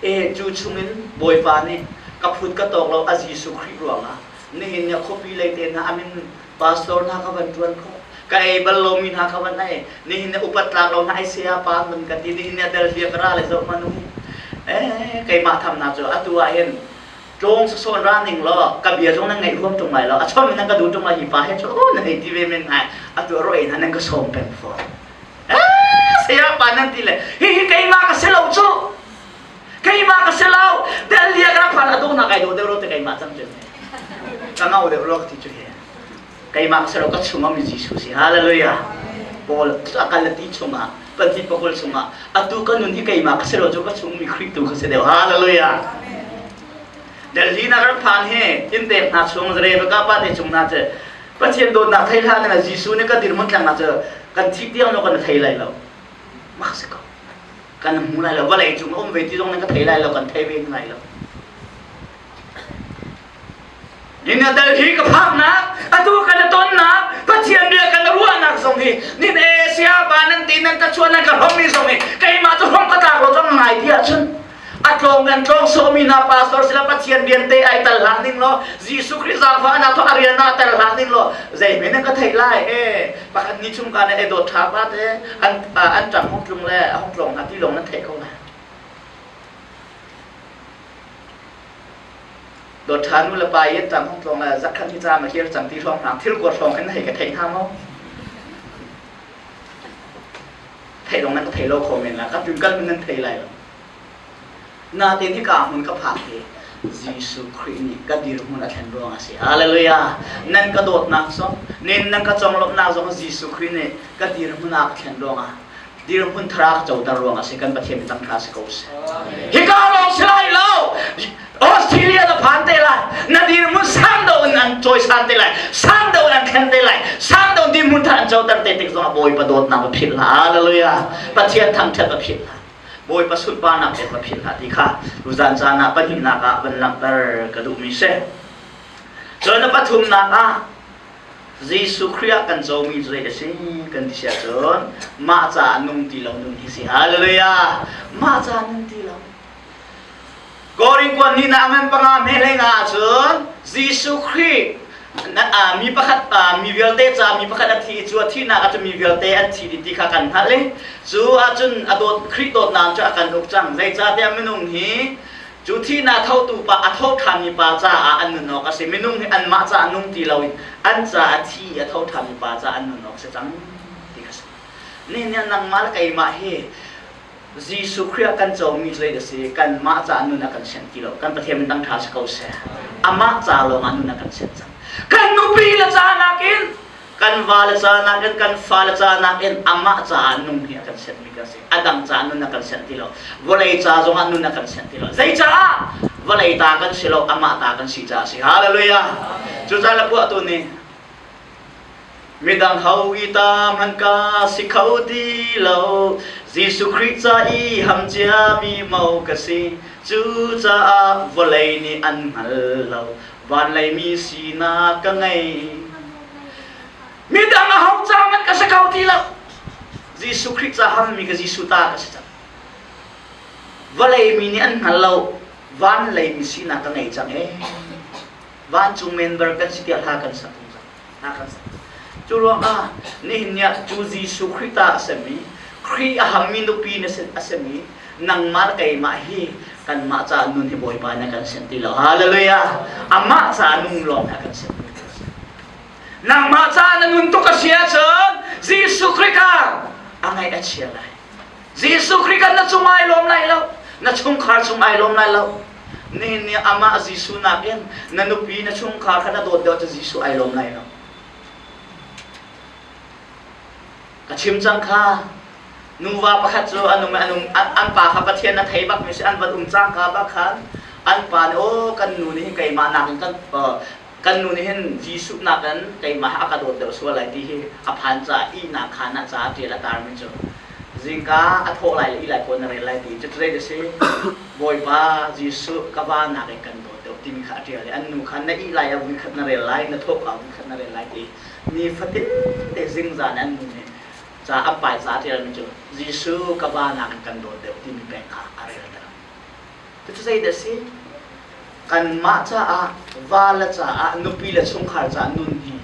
[SPEAKER 1] E cu chungin Bawipa nih ka phut ka tawk lo a Jesuh Khrih ruangah nihin ni khuapi lei te hna amin pastor hna ka van ṭuan khawh ka ei bal lomi hna ka van ei nihin ni upat tlak lo hna ai saya pa man ka ti nihin ni Delhi ka ra le zoh man u eh keimah tham na cu atu ah hin tlawng sawn ra ning law ka bia zong nan ngaih huam ṭung lai lo a chom nan ka duh ṭung lai hi pa he cu na hei ti ve men ngai atu ro ei hna nan ka sawm peng fawn saya pa nan ti le hihi keimah ka si lo cu keimah ka si lo Delhi ah ka rak phan a dawhnak ai dawh deuh lo te keimah cang cu ka ngau deuh lo ka ti cu he keimah ka si lo ka chungah mi Jesuh si hallelujah Paul a kal ti chungah pahnih pakul chungah atu ka nun hi keimah ka si lo cu ka chung mi Khrih tu ka si deuh hallelujah. Delhi na kan phan hi inntek hna chung Rebecca pa te chung hna cu Pathian dawtnak thei hlah ning Jesuh nih ka dirhmun tleng cu kan thih tiang lo kan thei lai lo. Mak si ko. Kan hmu lai lo. Vawlei cung um ve ti zong nan ka thei lai lo, kan thei ve lai lo. Nin na Delhi ka phaknak, atu kan tonnak, Pathian bia kan ruahnak zong hi nin Asia pa nan ti nan ka chuan nan ka hrom mi zong hi keimah cu hrom ka tlak lo cang ngai ti ahcun a tlawng kan tlawng sawmi hna pastor sila Pathian rian te ai tal hlah ning law Jesuh Khrih zaangfahnak thawk a rian ah tel hlah ning law zei men ka theih lai e pakhat ni chung ka ne e dawt tha pa te an an ṭang hong tlung le a hong tlawng hna ti lawng nan theih ko lai dawt ṭha nu le pa i an ṭang hong tlawng le zakhat ni ca ma kir cang ti hrawng hna thil kuat hrawng khin hei ka theih hna maw theih lawng nan ka thei lo kho men la ka tun kal nan thei lai lo Natin hika hmun ka phak hi Jesuh Khrih nih ka dirhmun a thlen ruang a si. Hallelujah! Nan ka dawtnak zong, nin nan ka conglawmhnak zong Jesuh Khrih nih ka dirhmun a ka thlen ruangah dirhmun thar a ka coter ruang a si. Kan Pathian mi tangṭha si ko seh. Hika lawng si lai lo. Australia na phan te lai. Na dirhmun sang deuh in an cawisan te lai. Sang deuh in an thlen te lai. Sang deuh dirhmun thar an coter te tik zong ah Bawipa dawtnak va philh hlah. Hallelujah! Pathian thangṭhat va philh hlah. Bawipa sunparnak pek va philh hlah ti kha tuzan caan ah pahnihnak ah van langhter ka duhmi si. Cun a pathumnak ah Jesuh Khrih ah kan comi cu zei a si kan ti si ahcun mah caah nung ti lo nun hi si. Hallelujah! Mah caah nun ti lo. Korin kuan ni na ngan panga hme hlei nga ahcun Jesuh Khrih mi pakhat mi vialte ca mi pakhat a thi cu a thihnak ah cun mi vialte an thi dih ti kha kan hngalh i cu ahcun a dawt Khrih dawtnak cu a kan uk cang zeicahtiah minung hi cu thihnak thotu pa a tho ṭhanmi pa caah an nun awk a si minung hi anmah caah nung ti loin an caah a thi a tho ṭhanmi pa caah an nun awk a si cang ti kha si nihin nangmah le keimah hi Jesuh Khrih ah kan comi cu zei a si? Kanmah caah nun a kan sianh ti lo. Kan Pathian min dang ṭha si ko seh. Amah ca lawng ah nun a kan sianh cang. Kan nupi le ca nakin, kan va le ca nakin, kan fa le ca nakin amah caah nung hi a kan sianhmi kan si. A dang caah nun a kan sianh ti lo. Vawlei ca zong ah nun a kan sianh ti lo. Zeicaah? Vawlei ta kan si lo, amah ta kan si caah a si. Hallelujah! Cucaah le puahtu nih Midang ho i ta hmanh ka si kho ti lo. Jesuh Khrih ca i ham ciami mo ka si. Cucaah vawlei nih an hngal lo. Van leimi sinak ka ngei. Midang a ho ca hmanh ka si kho ti lo. Jesuh Khrih ca hammi ka Jesuh ta ka si cang. Vawlei mi nih an hngal lo. Van leimi sinak ka ngei cang ee. Vancung member kan si tiah hla kan sak zungzal. Hla kan sak. Cu ruangah nihin ni ah cu Jesuh Khrih ta a simi, Khrih a hammi nupi na a simi, nangmah le keimah hi kanmah caah nun hi Bawipa nih a kan sianh ti lo. Hallelujah! Amah caah nung lawng hi a kan sianh. Nangmah caah na nun tuk a si ahcun Jesuh Khrih kha a ngaih a chia lai. Jesuh Khrih kan na cung ai lawm lai lo. Na chungkhar cung ai lawm lai lo. Nihin ni amah Jesuh nakin na nupi na chungkhar kha na dawt deuh cu Jesuh ai lawm lai lo. Ka chim cang kha nuva pakhat cu an um an an pa kha Pathian a thei bak mi si an van um cangka bak khan an pa nih aw kan nu nih hin keimah nakin kan kan nu nih hin Jesuh nakin keimah a ka dawt deuh sual lai ti hi a phan caah ihnak khaan ah ca a ṭial a tarmi cu zingka a thawh lai le ih lai pawl na rel lai ti cu zei a si Bawipa Jesuh ka va nakin kan dawt deuh timi kha a ṭial i an nu kha na ih lai ah vuikhat na rel lai na thawh ah vuikhat na rel lai ti nifatin te zingzan an nu nih ca an pai ca a ṭialmi cu Jesuh ka va nakin kan dawt deuh timi peng kha a relter. Cucu zeidah a si? Kanmah caah, vale caah, nupi le chungkhar caah nun hi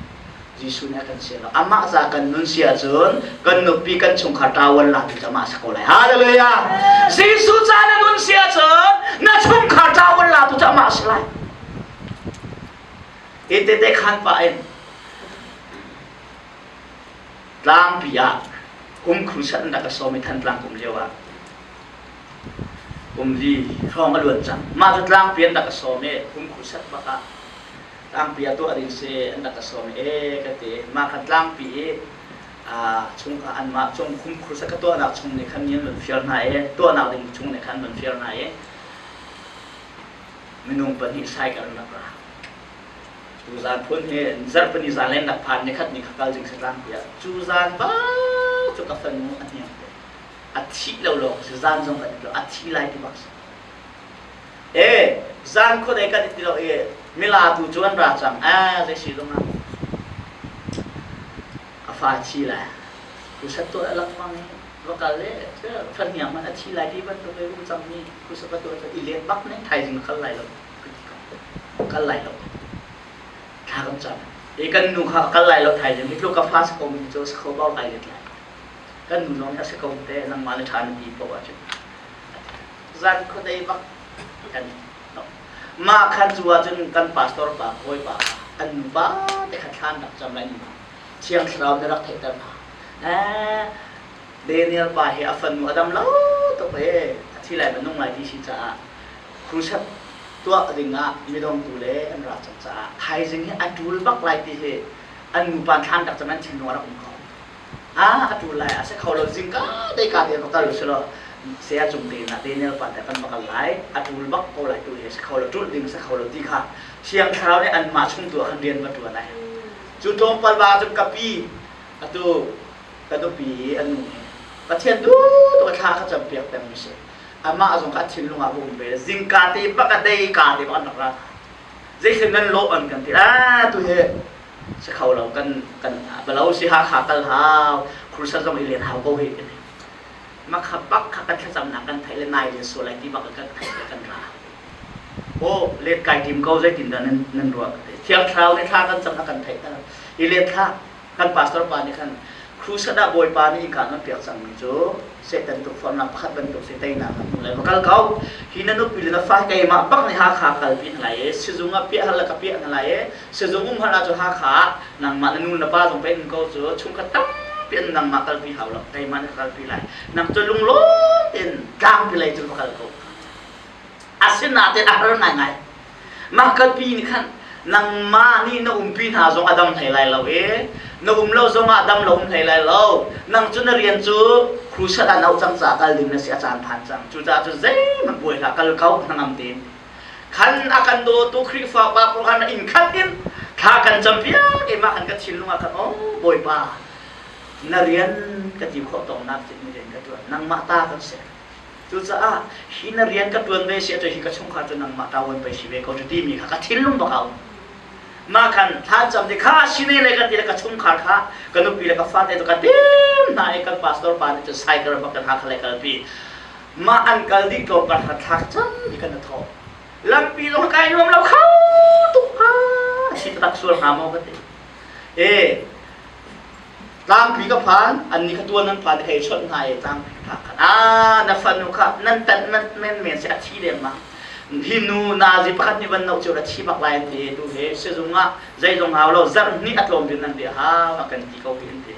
[SPEAKER 1] Jesuh nih a kan sian lo. Amah ca kan nun si ahcun kan nupi kan chungkhar ṭawan la tu cu amah a si ko lai. Hallelujah! Jesuh ca na nun si ahcun na chungkhar ṭawan la tu cu amah a si lai. Hi tete khan pah in tlangpi ah kum crusade an rak ka sawm i Thantlang kum lio ah Kum li hrawng a luan cang. Mah cu tlangpi an rak ka sawm i kum khuset bak ah tlangpi ah tuah ding si an rak ka sawm i ee ka ti. Mah kha tlangpi i chungkhar anmah cung kum khuset ka tuahnak chung nih khan mi an van fial hna i tuahnak ding chung nih khan an van fial hna i. Minung pahnih cycle an rak ra. Tu zan phun hi zarhpini zan len rak phan nikhat ni kha kal ding si tlangpi ah cu zan bak cu ka fanu a hniang te. A thih lo lawng si zan zong kan it lo a thi lai ti bak si. E zan khuadei kan it ti lo i mila tu cu an ra cang a zei si zong ah a fa thi lai. Kusat tuah lengmang i va kal i fahniang hmanh a thi lai ti bantuk i um cangmi kusat va tuah cu i let bak nih thaizing kal lai lo ka ti ko. Kal lai lo. Thla kan cam. I kan nu kha kal lai lo thaizing hi tluk ka fa si ko mi cu si kho bau kai let lai. Kan nu zong nih a si ko te nangmah le ṭha na ti paoh ahcun. Zan khuadei bak kan mah khan cu ahcun kan pastor pa hawipa an nupa te kha thlan rak cam lai ni Thiang Thlarau nih rak theihter hna. Eh, Daniel pa hi a fanu a dam lo tuk e, a thi lai ma nung lai ti si caah crusade tuah ding ah midongtu le an ra cang caah thaizing hi a ṭul bak lai ti hi an nupa thlan tak cang an thinlung a rak um ko. Ah, a ṭul lai, a si kho lo zingka te ka te va kal u silo saya cung te na Daniel pa te kan va kal lai, a ṭul bak ko lai tu hi si kho lo, ṭulh ding si kho lo ti kha Thiang Thlarau nih anmah chung tu ah khan rian va ṭuan ai. Cu tlawmpal va cun ka pi atu ka nupi i a nu nih Pathian duh tuk thla ka campiak pengmi si. Amah zong kha a thinlung ah va um ve. Zingka te bak a dei ka te bak an rak ra. Zeitlin nan lawh an kan ti. Ah tu hi si kho lo kan kan balo si Hakha kal hau khursa zong i len hau ko hi kan makha bak kha kan thlacamnak kan theih le nai le sual lai ti bak kan theih le kan ra. Aw let kai tim ko zeitindah nan nan ruah ka ti. Thiang Thlarau nih thla kan cam a kan theihter. I let hlah kan pastor pa nih khan crusade ah Bawipa nih innka nan piak cangmi cu Satan tukforhnak pakhat bantuk si teinak na hmu lai va kal ko. Hi na nupi le na fa keimah bak nih Hakha kalpi hna lai i sizung ah piah hal le ka piah hna lai i sizung um hal ah cu Hakha ah nangmah na nu na pa zong pei um ko cu chungkhat tampi an nangmah kalpi hau lo keimah nih ka kalpi lai. Nang cu lunglawm tein tlangpi lei cun va kal ko. Asinain a har ngaingai. Mah kalpi nih khan nangmah nih na umpi hna zong a dam hlei lai lo i na um lo zongah dam lo um hlei lai lo. Nang cu na rian cu crusade ah na cang caah kal ding na si a caan phan cang. Cucaah cu zeihmanh buai hlah kal ko hnangam tein. Khan a kan dawtu Khrihfa pa pawl khan inn khat in thla kan campiak i mah khan ka thinlung ah khan oh Bawipa na rian ka ti khawh tawknak cun rian ka ṭuan nangmah ta kan si. Cucaah hi na rian ka ṭuan ve si ahcun hi ka chungkhar cu nangmah ta uan pei si ve ko cu timi kha ka thinlung bak a um. Mah khan thlacam ti kha sine le ka ti le ka chungkhar kha ka nupi le ka fate cu ka tim hna i kan pastor pa nih cun cycle bak kan Hakha lei kalpi. Mah an kal dih tlawmpal kha thlak cam hi kan i thawh. Lampi zong kai nuam lo kho tuk kha si taktak sual hnga maw ka ti. E Tlangpi ka phan, annih kha tuan nan phan i hei chawnh hna i tlangpi ka phak khan, ah na fanu kha nan tanh nan menmen si a thi lengmang. Hi nu nazi pakhat nih van noh cio a thi bak lai an ti. Tu hi sizung ah zeizong hau lo zarh hnih a tlawm bik nan ti hau a kan ti ko hi an ti.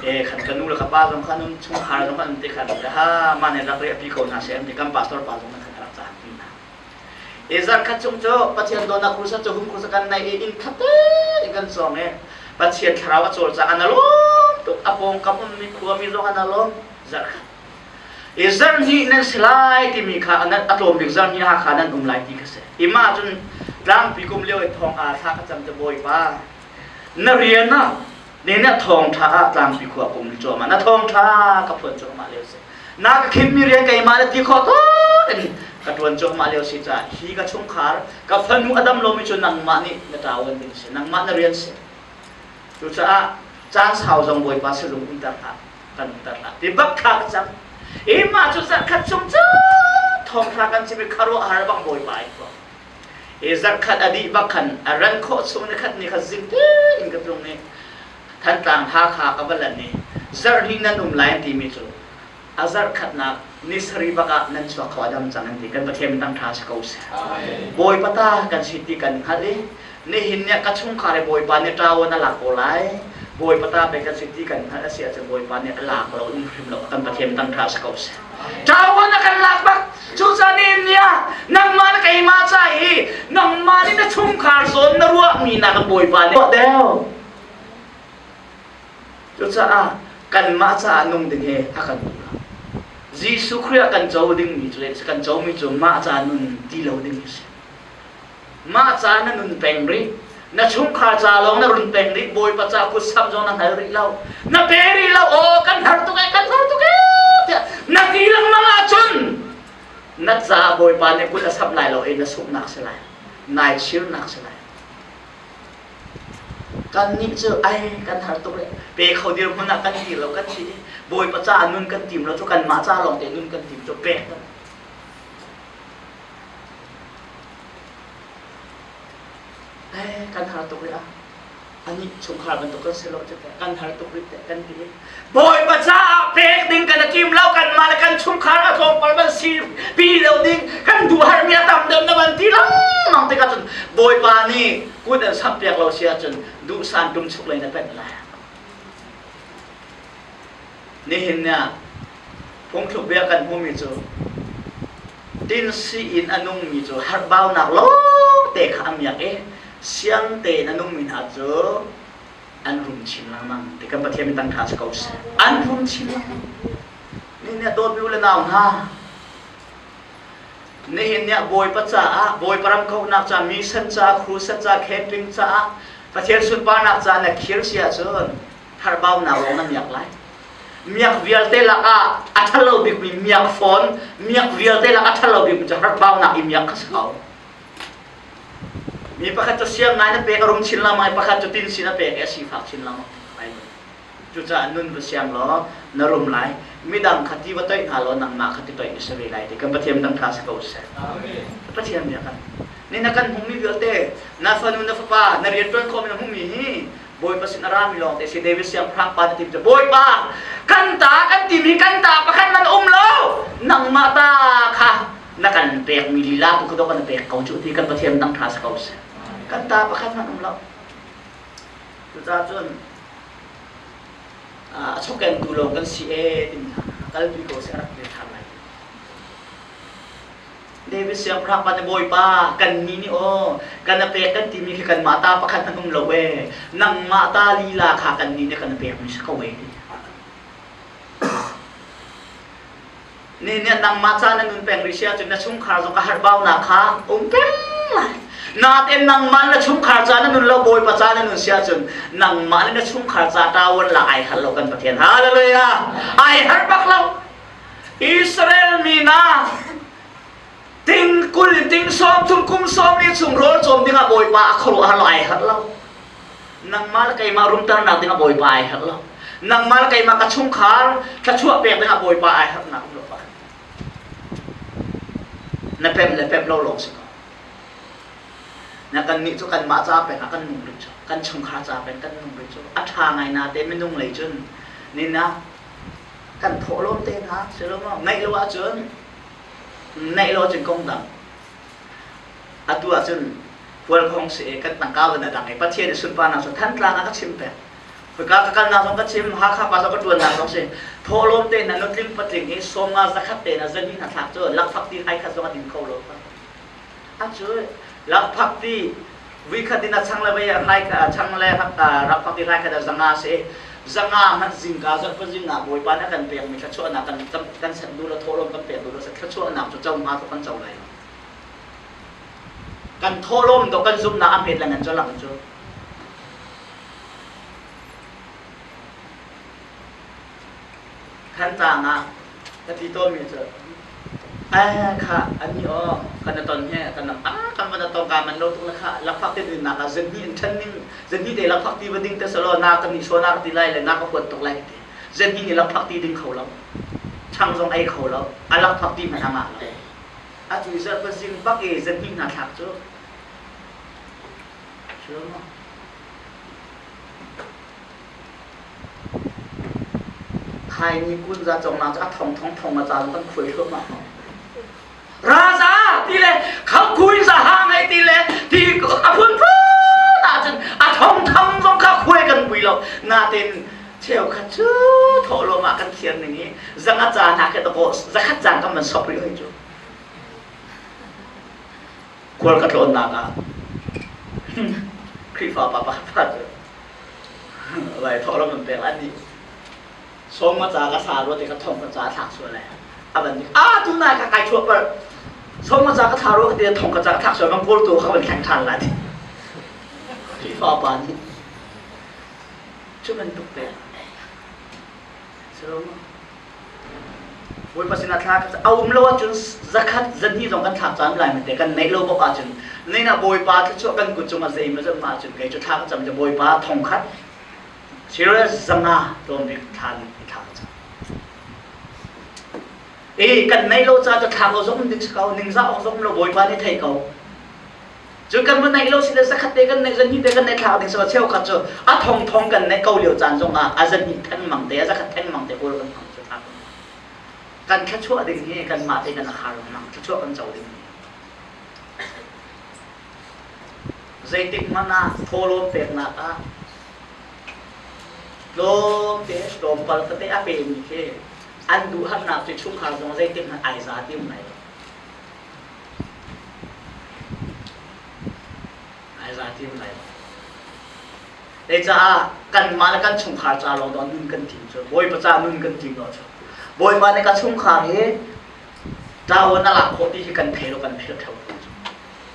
[SPEAKER 1] E khan ka nu le ka pa zong khan um chungkhar zong khan an ti khan ha mah nih rak riahpi ko hna seh an ti kan pastor pa zong khan rak caan pi hna. I zarkhat chung cu Pathian dawtnak crusade cu hum crusade kan nei i inn khat tein kan cawng i Pathian thlarau a cawlcang an alawm tuk a pawngkam ummi khuami zong an alawm zarkhat. I zarhnih nan si lai timi kha a tlawm bik zarhnih Hakha nan um lai ti kha si. I mah cun tlangpi kum lio i thong aa thla ka cam te Bawipa na rian ah Ne na thawngṭha ah tlangpi khua ka um cuahmah na thawngṭha ka phuan cuahmah lio si na ka khimmi rian keimah na ti khawh tuk in ka ṭuan cuahmah lio si caah hi ka chungkhar ka fanu a dam lomi cu nangmah nih na ṭawan ding si nangmah na rian si cucaah caan sau zong Bawipa sizung umter hlah kan umter hlah ti bak thla ka cam i mah cu zarhkhat chung cu thawngṭha kan chim i khuaruahhar bang Bawipa ai phuang I zarhkhat a dih bak khan a ran khawh chung nikhat ni kha zing tein ka tlung i Thantlang Hakha ka va lan i zarhhnih nan um lai an timi cu a zarhkhatnak ni sarih bak ah nan chuak kho a dam cang an ti kan Pathian min ṭha si ko seh. Bawipa ta kan si ti kan hngalh i nihin ni ah ka chungkhar i Bawipa nih ṭawan a lak ko lai Bawipa ta pei kan si ti kan hngalh a si ahcun Bawipa nih a lak lo um hrim lo kan Pathian min ṭha si ko seh. Ṭawan a kan lak bak Cucaah nihin ni ah nangmah le keimah ca i nangmah nih na chungkhar zawn na ruahmi nak Bawipa nih deuh. Cucaah kanmah caah nung ding hi a kan duh lo. Jesuh Khrih ah kan co dingmi cu kan comi cu mah ca nun ti lo ding hi si. Mah ca na nun peng rih. Na chungkhar ca lawng na run peng rih. Bawipa ca kut sam zong na hngal rih lo. Na pe rih lo. Aw kan har tuk ee, kan har tuk ee tiah na ti lengmang ahcun na ca Bawipa nih kut a samh lai lo i na sunghnak si lai. Nai chirnak si lai. Kannih cu ai kan har tuk ee. Pe kho dirhmun ah kan dir lo kan ti i Bawipa ca nun kan tim lo cu kanmah ca lawng te nun kan tim cu pek kan Eh, kan har tuk rih ah. Anih chungkhar bantuk kan si lo cu teh. Kan har tuk rih teh kan ti. Bawipa caah pek ding kan i tim lo kanmah le kan chungkhar a tlawmpal ban si pi lo ding kan duh harmi a tam deuh na van ti lengmang tikah cun Bawipa nih kut an samh piak lo si ahcun duhsan tum chuk lei na penh lai. Nihin ni ah phungthluk bia kan hmumi cu tinsi in a nungmi cu harhbaunak lawngte kha a miak i siang tein a nungmi hna cu an rum chin lengmang ti kan Pathian min tangka si ko seh. An rum chin lengmang. Nihin ni ah dawtmi u le nau hna, nihin ni ah Bawipa caah, Bawipa ram kauhnak caah, mission caah, crusade caah, camping caah, Pathian sunparnak caah na khir si ahcun harbaunak lawng na miak lai. Miak vialte lakah a ṭhalo bikmi miak fawn, miak vialte lakah a ṭhalo bikmi cu harbaunak i miak kha si ko. Mi pakhat cu siang ngai na pek a rum chin lengmang i pakhat cu tin sin a pek i a sifak chin lengmang. Cucaah nun va siang law na rum lai. Midang kha ti va toih hna law nangmah kha ti toih na si ve lai ti kan Pathian dang ṭha si ko seh. Pathian bia kan. Ni na kan hmumi vialte na fanu na fapa na rianṭuan khawhmi na hmumi hi Bawipa sin a rami lawng te si David siangpahrang pa na tim cu Bawipa kan ta kan timi kan ta pakhat man um lo nangmah ta kha na kan pekmi lila tu kha kan pek ko cu ti kan Pathian dang ṭha si ko seh kan ta pakhat man um lo cucaah cun a chawkentu lawng kan si ee timi hna kalpi ko seh a rak kir ṭhan lai David siangpahrang pa nih Bawipa kan nih nih aw kan a pek kan timi khi kanmah ta pakhat hmanh um lo ee nangmah ta lila kha kan nih nih kan pekmi si ko ee ti. Ni nih nangmah ca na nun peng rih si ahcun na chungkhar zong ka harhbaunak kha um peng lai. Natein nangmah na chungkhar ca na nun lo Bawipa ca na nun si ahcun nangmah le na chungkhar ca ṭawan la ai har lo kan Pathian. Hallelujah! Ai har bak lo. Israel mi hna ting 20 in ting 30 kum 40 chung rawl cawm dingah Bawipa a khuaruah har lo ai harh lo. Nangmah le keimah rumternak dingah Bawipa ai harh lo. Nangmah le keimah ka chungkhar thluachuah pek dingah Bawipa ai harhnak um lo pakhat. Na pemh le pemh lo lawng si ko. Na kannih cu kanmah ca peng ah kan nung rih cu. Kan chungkhar ca peng kan nung rih cu. A ṭha ngai na te minung lei cun nina kan thawhlawm te hna si lo maw ngeih lo ahcun neih lo ahcun kong dang atu ahcun hualkhong si i kan tangka van a dang i Pathian i sunparnak cu Thantlang ah ka chim peng Hika ka kalnak zong ka chim Hakha pa zong ka ṭuannak zong si thawhlawm te na nutling patling i 50 zakhat te na zani hna thlak cu lakphak ti hai khat zong a din kho lo Acu lakphak ti vuikhat in a chang le vei rai chang le rakphak ti rai khat ah zanga si zanga hmanh zingka zarh zingah bawipa nih a kan pekmi thluachuahnak kan kan sanh duh lo thawhlawm kan pek duh lo thluachuahnak cu co hnga cu kan co lai lo kan thawhlawm do kan zumhnak a hmet le ngan cu lang cu Thantlang ah ka ti tawnmi cu eh kha ani aw kan ton he kan ah kan van tong ka man lo tuk la kha lakphak te din nak ah zenhnih in ṭhen ning zenhnih te lakphak ti va ding te salo na kan ni so na ka ti lai le na ka huat tuk lai ti zenhnih ni lakphak ti ding kho lo chang zong ei kho lo a lakphak ti hmanh a ngah lo a cu zarh pa zing bak i zenhnih hna thlak cu Khaini kunza congnak cu a thong thong thong a ca kan khuai thluahmah. Raza ti le khangkui za ha ngei ti le ti a phunphun ahcun a thong thang zong kha khuai kan pui lo. Natin cheukhat cu thawhlawm ah kan thiar ning i zanga ca hna khi dakaw zakhat caan kan man sok rih hoi cu. Khual ka tlawnnak ah Khrihfa pa pakhat cu Lai thawhlawm an pek an nih sawm ka ca ka sa rua te ka thong ka ca thlak sual lai a van dik a tu nai ka kai chuah par Song ka ca ka thla ro ka ti thong ka ca ka thlak sual bang kawl tu kha van thleng ṭhan lai ti. Khrihfa pa nih cu bantuk te si lo maw? Bawipa sinah thla ka a um lo ahcun zakhat zahnih zong kan thlak caan lai mate kan neih lo bok ahcun nina Bawipa thluachuah kan kut cungah zei maw zat ma ahcun kei cu thla ka cam cu Bawipa thongkhat sirel zanga tlawm bik thla thla ka cam e kan neih lo ca cu thlak lo zong ding si ko ningzah awk zong lo Bawipa nih thei ko Cun kan va neih lo si le zakhat te kan neih zahnih te kan neih thlak ding si cheukhat cu a thong thong kan neih ko lio caan zong ah a zahnih thengmang te a zakhat thengmang te kawl kan hmang cu thlak kan thluachuah ding hi kanmah te kan a lengmang thluachuah kan co ding hi zeitik hmanh ah thawhlawm peknak ah tlawmte tlawmpal tete a pemi khi an duhhamnak cu chungkhar zong zeitik hmanh ai za ti um lai lo Ai za ti lai lo. Caah kanmah le kan chungkhar ca lawng dawh nun kan tim cu Bawipa ca nun kan tim lo cu Bawipa nih ka chungkhar hi ṭawan a lak khawh ti hi kan thei lo kan philh ṭheo tawn cu.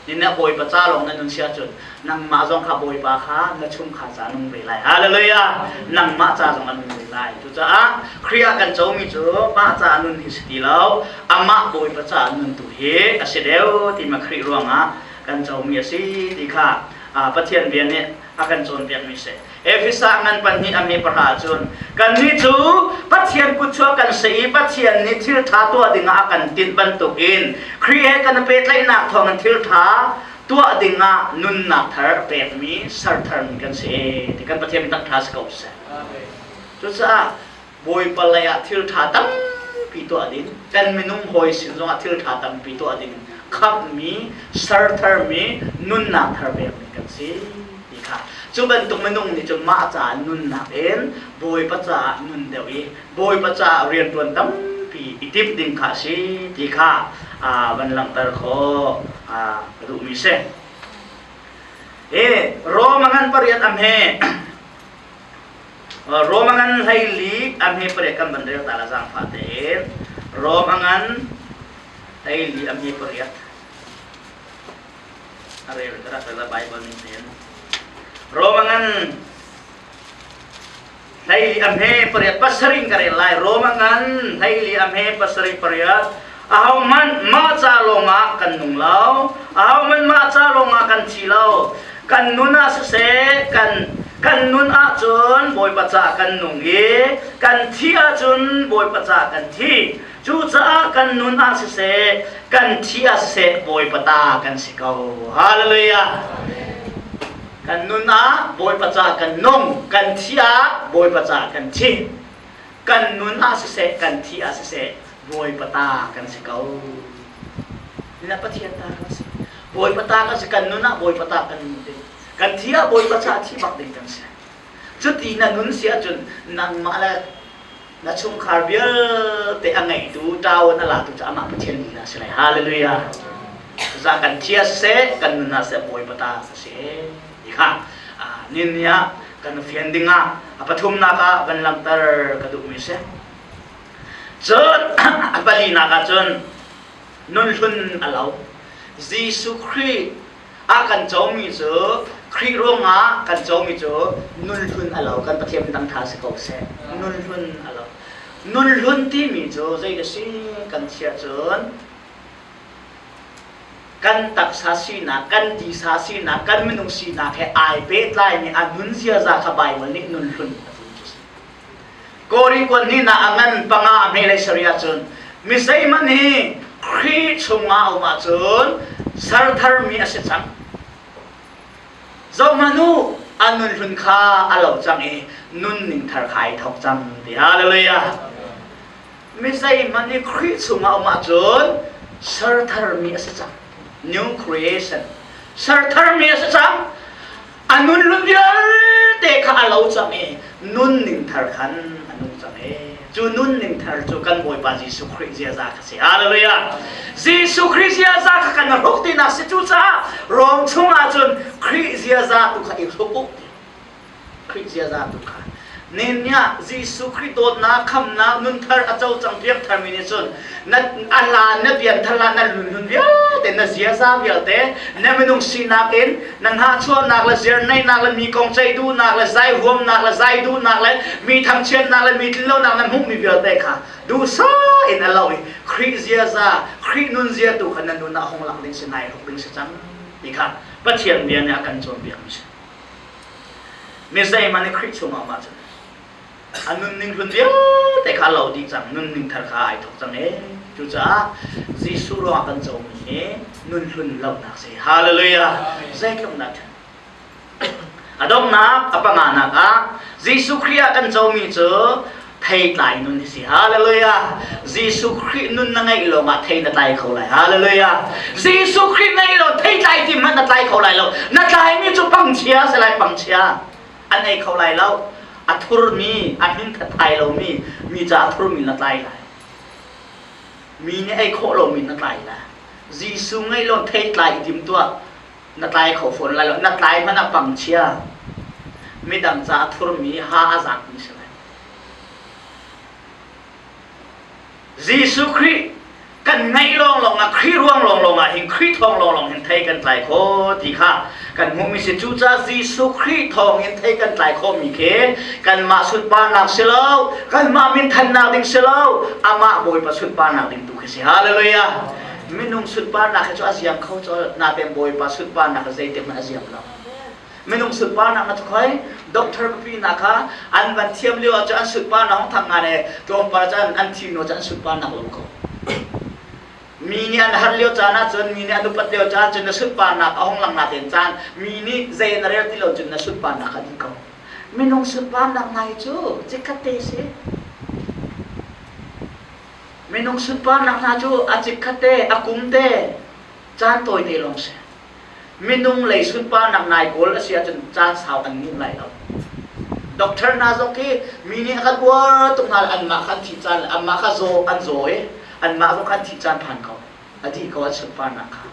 [SPEAKER 1] Nin Bawipa ca lawng na nun si ahcun nangmah zong kha Bawipa kha na chungkhar ca nung ve lai. Hallelujah! Nangmah ca zong a nung ve lai. Cucaah Khrih ah kan comi cu mah ca nun hi si ti lo, amah Bawipa ca nun tu hi a si deuh ti ma Khrih ruangah kan comi a si ti kha Pathian bia nih a kan cawnpiakmi si. Efesa ngan pahnih a hme pahra ahcun kannih cu Pathian kutchuak kan si i Pathian nih thil ṭha tuah dingah a kan tinh bantukin Khrih he kan i pehtlaihnak thawngin thil ṭha tuah dingah nunnak thar pekmi ser tharmi kan si ti kan Pathian biatak ṭha si ko seh. Cucaah Bawipa lei ah thil ṭha tampi tuah ding, kan minung hawi sin zongah thil ṭha tampi tuah ding khamhmi, ser tharmi, nunnak thar pekmi kan si. Ti kha cu bantuk minung nih cun mah caah nunnak in Bawipa caah nun deuh i Bawipa caah rianṭuan tampi i timh ding kha a si ti kha van langhter khawh ka duhmi si. Hi Rome ngan pariat am he Rome ngan 14 am he pariat kan van rel ta la zaangfah tein Rome ngan 14 am he pariat a rel ka rak rel Bible ning tein Rome ngan 14 a hme pariat pasarih ka rel lai Rome ngan 14 a hme pasarih pariat ahohmanh mah ca lawngah kan nung lo ahohmanh mah ca lawngah kan thi lo kan nun ah siseh kan kan nun ahcun Bawipa ca kan nung i kan thi ahcun Bawipa ca kan thi Cucaah kan nun ah siseh, kan thi ah siseh, Bawipa ta kan si ko. Hallelujah. Kan nun ah Bawipa ca kan nung, kan thi ah Bawipa ca kan thi. Kan nun ah siseh, kan thi ah siseh, Bawipa ta kan si ko. Nina Pathian ta kan si. Bawipa ta kan si, kan nun ah Bawipa ta kan nun ding. Kan thi ah Bawipa ca thi bak ding kan si. Cuti na nun si ahcun nangmah le na chungkhar vialte a ngeitu ṭawan a latu cu amah Pathian lila a si lai. Hallelujah. Za kan thi ah siseh, kan nun ah siseh, Bawipa ta a si. Ti kha nin ni ah kan fian ding ah a pathumnak ah van langhter ka duhmi si. Cun a palinak ah cun nun hlun a lo. Jesuh Khrih a kan comi cu Khrih ruangah kan comi cu nun hlun a lo kan Pathian dang ṭha si ko seh nun hlun a lo nun hlun timi cu zei a si kan thiah cun kan taksa sinak kan tisa sinak kan minung sinak he ai pehtlaimi a nun ziaza kha Baibal nih nun hlun a ti cu si Korin kuan hnihnak a ngan panga a hme lei sarih ahcun mi zeihmanh hi Khrih chungah a um ahcun ser tharmi a si cang. Zohhmanh u, a nun hlun kha a lo cang i nunning thar kha ai thawk cang ti. Hallelujah. Mi zeihmanh hi Khrih chungah a um ahcun ser tharmi a si cang. New creation. Ser tharmi a si cang. A nun lun vialte kha a lo cang i nunning thar khan a nung cang e. Cu nunning thar cu kan Bawipa Jesuh Khrih ziaza kha si. Hallelujah. Jesuh Khrih ziaza kha kan hruk tinak si cucaah Rom chungah cun Khrih ziaza tu kha i hruk u. Khrih ziaza tu kha. Nehemiah Jesuh Khrih dawtnak, khamnak, nunthar a co cang piangthar mi nih cun na a hlan na pianthar hlan na lunhlun vialte na ziaza vialte na minung sinak in na hnahchuahnak le ziarneihnak le mi kong ceih duhnak le zai huamnak le zai duhnak le mi thangchiatnak le mi tlinlonak na hmuhmi vialte kha duhsah in a lo i Khrih ziaza Khrih nunzia tu kha na nun ah hung lang ding si nai hruk ding si cang ti kha Pathian bia nih a kan cawnpiak mi si. Mi zeihmanh nih Khrih chungah um ahcun a nunning hlun vialte kha a lo dih cang, nunning thar kha ai thawk cang ee. Cucaah Jesuh ruangah kan comi hi nun hlun lohnak si. Hallelujah! Zeitluk dah ṭhat. A donghnak, a panganak ah Jesuh Khrih ah kan comi cu theitlai nun hi si. Hallelujah! Jesuh Khrih nun na ngeih lawngah thei na tlai kho lai. Hallelujah! Jesuh Khrih ngeih lo theitlai ti hmanh na tlai kho lai lo. Na tlaimi cu pangchia si lai pangchia. An ei kho lai lo. A thurmi, a hmin thathai lomi, mi ca a thurmi na tlai lai. Mi nih ei khawh lomi na tlai lai. Jesuh ngeih lo theitlai i tim tuah. Na tlai kho fawn lai lo. Na tlai hmanh ah pangchia. Midang ca a thurmi, ha a zakmi si lai. Jesuh Khrih kan ngaih lawnglawng ah Khrih ruang lawnglawng ah hin Khrih thawng lawnglawng hin thei kan tlai kho ti kha kan hmuhmi si. Cucaah Jesuh Khrih thawng in thei kan tlai khawhmi khi kanmah sunparnak si lo, kanmah minthannak ding si lo, amah Bawipa sunparnak ding tu khi si. Hallelujah! Minung sunparnak hi cu a ziam kho colh, natein Bawipa sunparnak hi zeitik hmanh a ziam lo. Minung sunparnak na khoi doctor pipi hna kha an van thiam lio ah cun an sunparnak hong thang ngan e tlawmpal cun an thi hnu cun an sunparnak lo ko. Mi nih an har lio caan ah cun mi nih an upat lio caan cun na sunparnak a hong lang na ten caan mi nih zei na rel ti lo cun na sunparnak a dih ko. Minung sunparnak hna hi cu chikkhat te si. Minung sunparnak hna cu a chikkhat te a kum te caan tawi te lawng si. Minung lei sunparnak nai kawl a si ahcun caan sau an nguh lai lo. Doctor hna zong khi mi nih a kan uar tuk hna anmah kha an thih caan anmah kha zaw an zaw i anmah zong kha an thih caan phan ko. A dih ko an sunparnak kha.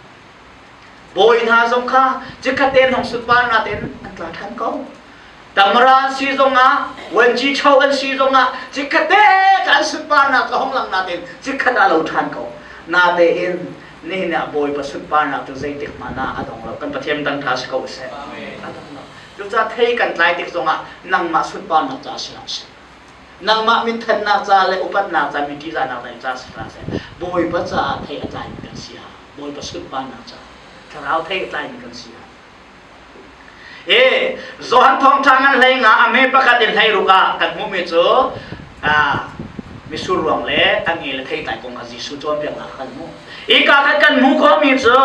[SPEAKER 1] Bawi hna zong kha chikkhat tein hong sunparnak tein an tla ṭhan ko. Tamara an si zongah, Wenci Cho an si zongah chikkhat te ka an sunparnak ka hong lang natein chikkhat ah lo ṭhan ko. Natein nihin ah Bawipa sunparnak cu zeitik hmanh ah a dong lo. Kan Pathian dang ṭha si ko seh. A dong lo. Cucaah thei kan tlai tik zongah nangmah sunparnak ca si hlah seh. Nangmah minthannak ca le upatnak ca mi ṭihzahnak ca si hlah seh. Bawipa caah thei a tlaimi kan si ah, Bawipa sunparnak ca, thlarau thei a tlaimi kan si ah. E Johan thawngṭha ngan hlei nga a me pakhat in hlei ruk ah kan hmuhmi cu misur ruang le a nge le theitlai kong kha Jesuh cawnpiaknak kan hmuh. Hika khan kan hmuh khawhmi cu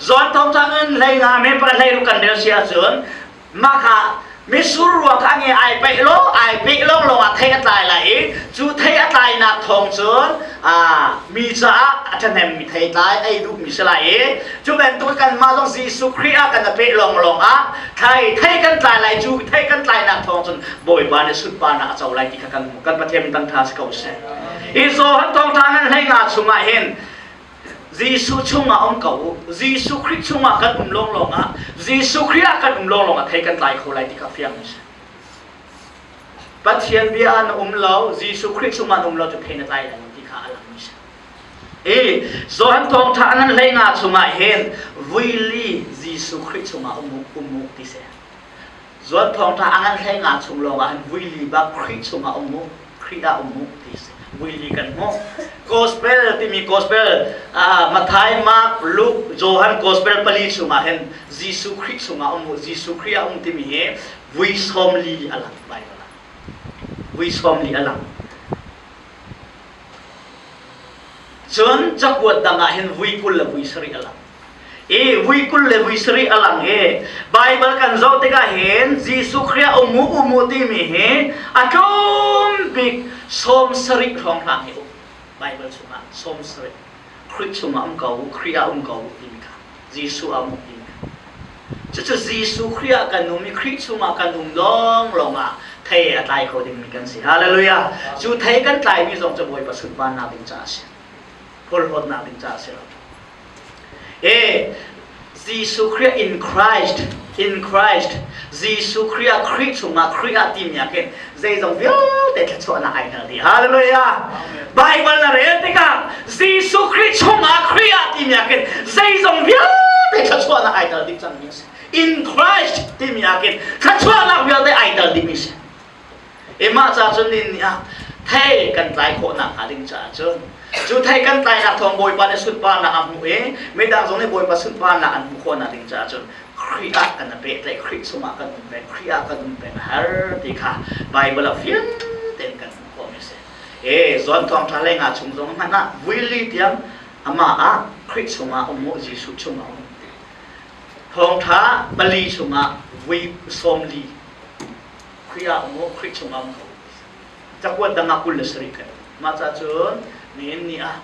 [SPEAKER 1] Johan thawngṭha ngan hlei nga a me pakhat hlei ruk kan rel si ahcun mah kha Mitsur ruang kha nge ai peih lo ai peih lawng lawng ah thei a tlai lai i cu thei a tlainak thawng cun mi caah a ṭhahnemmi thei tlai ei duhmi si lai i cu bantuk kanmah zong Jesuh Khrih ah kan i peh lawng lawng ah thei thei kan tlai lai cu thei kan tlainak thawng cun Bawipa nih sunparnak a co lai ti kha kan kan Pathian dang ṭha si ko seh. Hi Johan thawngṭha ngan hlei nga chungah hin Jesuh chungah um ko u. Jesuh Khrih chungah kan um lawnglawng ah Jesuh Khrih ah kan um lawnglawng ah thei kan tlai kho lai ti kha fiang si. Pathian bia ah na um lo, Jesuh Khrih chungah na um lo cu thei na tlai lai lo ti kha a lang mi si. I Johan thawngṭha nan hlei nga chungah hin vuili Jesuh Khrih chungah um um u ti si. Johan thawngṭha a ngan hlei nga chung lawngah hin vuili bak Khrih chungah um u, Khrih ah um u ti si. Vuili kan hmuh. Gospel timi gospel Matthai, Mark, Luke, Johan gospel pali chungah hin Jesuh Khrih chungah um u, Jesuh Khrih ah um timi hi vui 40 a lang Bible ah. Vui 40 a lang. Cun cakuat dang ah hin vui 20 le vui 70 a lang. I vui 20 le vui 70 a lang i Bible kan zoh tikah hin Jesuh Khrih ah umu umu timi hi a tlawm bik 70 hrawng hlang hi um. Bible chungah 70 Khrih chungah um ko, Khrih ah um ko timi kha Jesuh ah um timi kha. Cucu Jesuh Khrih ah kan um i Khrih chungah kan um lawnglawng ah thei a tlai kho dingmi kan si. Hallelujah. Cu thei kan tlaimi zong cu Bawipa sunparnak ding caah a si. Phurhlawtnak ding caah a si lo. E Jesuh Khrih in Christ. In Christ, Jesuh Khrih ah Khrih chungah Khrih ah timi ah khin zeizong vialte thluachuahnak ai tel dih. Hallelujah! Bible na rel tikah Jesuh Khrih chungah Khrih ah timi ah khin zeizong vialte thluachuahnak ai tel dih cangmi a si. In Christ timi ah khin thluachuahnak vialte ai tel dihmi a si. I mah ca cun nin nih ah thei kan tlai khawhnak hnga ding caah cun cu thei kan tlainak thawng Bawipa nih sunparnak a hmuh i midang zong nih Bawipa sunparnak an hmuh khawhnak ding caah cun Khrih ah kan i pehtlaih Khrih chungah kan um peng Khrih ah kan um peng a har ti kha Bible ah fiang tein kan hmuh khawhmi a si. E John thawngṭha lei nga chung zong hmanh ah vuili tiang amah ah Khrih chungah um u Jesuh chungah um thawngṭha pali chungah vui 40 Khrih ah um u Khrih chungah um ko cakuat dang ah 27 kan mah ca cun nihin ni ah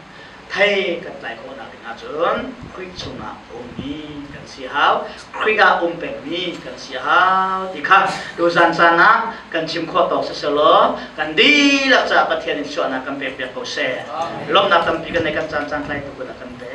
[SPEAKER 1] thei kan tlai khawhnak ding ahcun Khrih chungah ummi kan si hau Khrih ah um pengmi kan si hau ti kha tuzan caan ah kan chim khawh tawk siselaw kan dihlak caah Pathian in suahnak kan pek piak ko seh lawmhnak tampi kan nei kan caan caan tlai tu kan pek.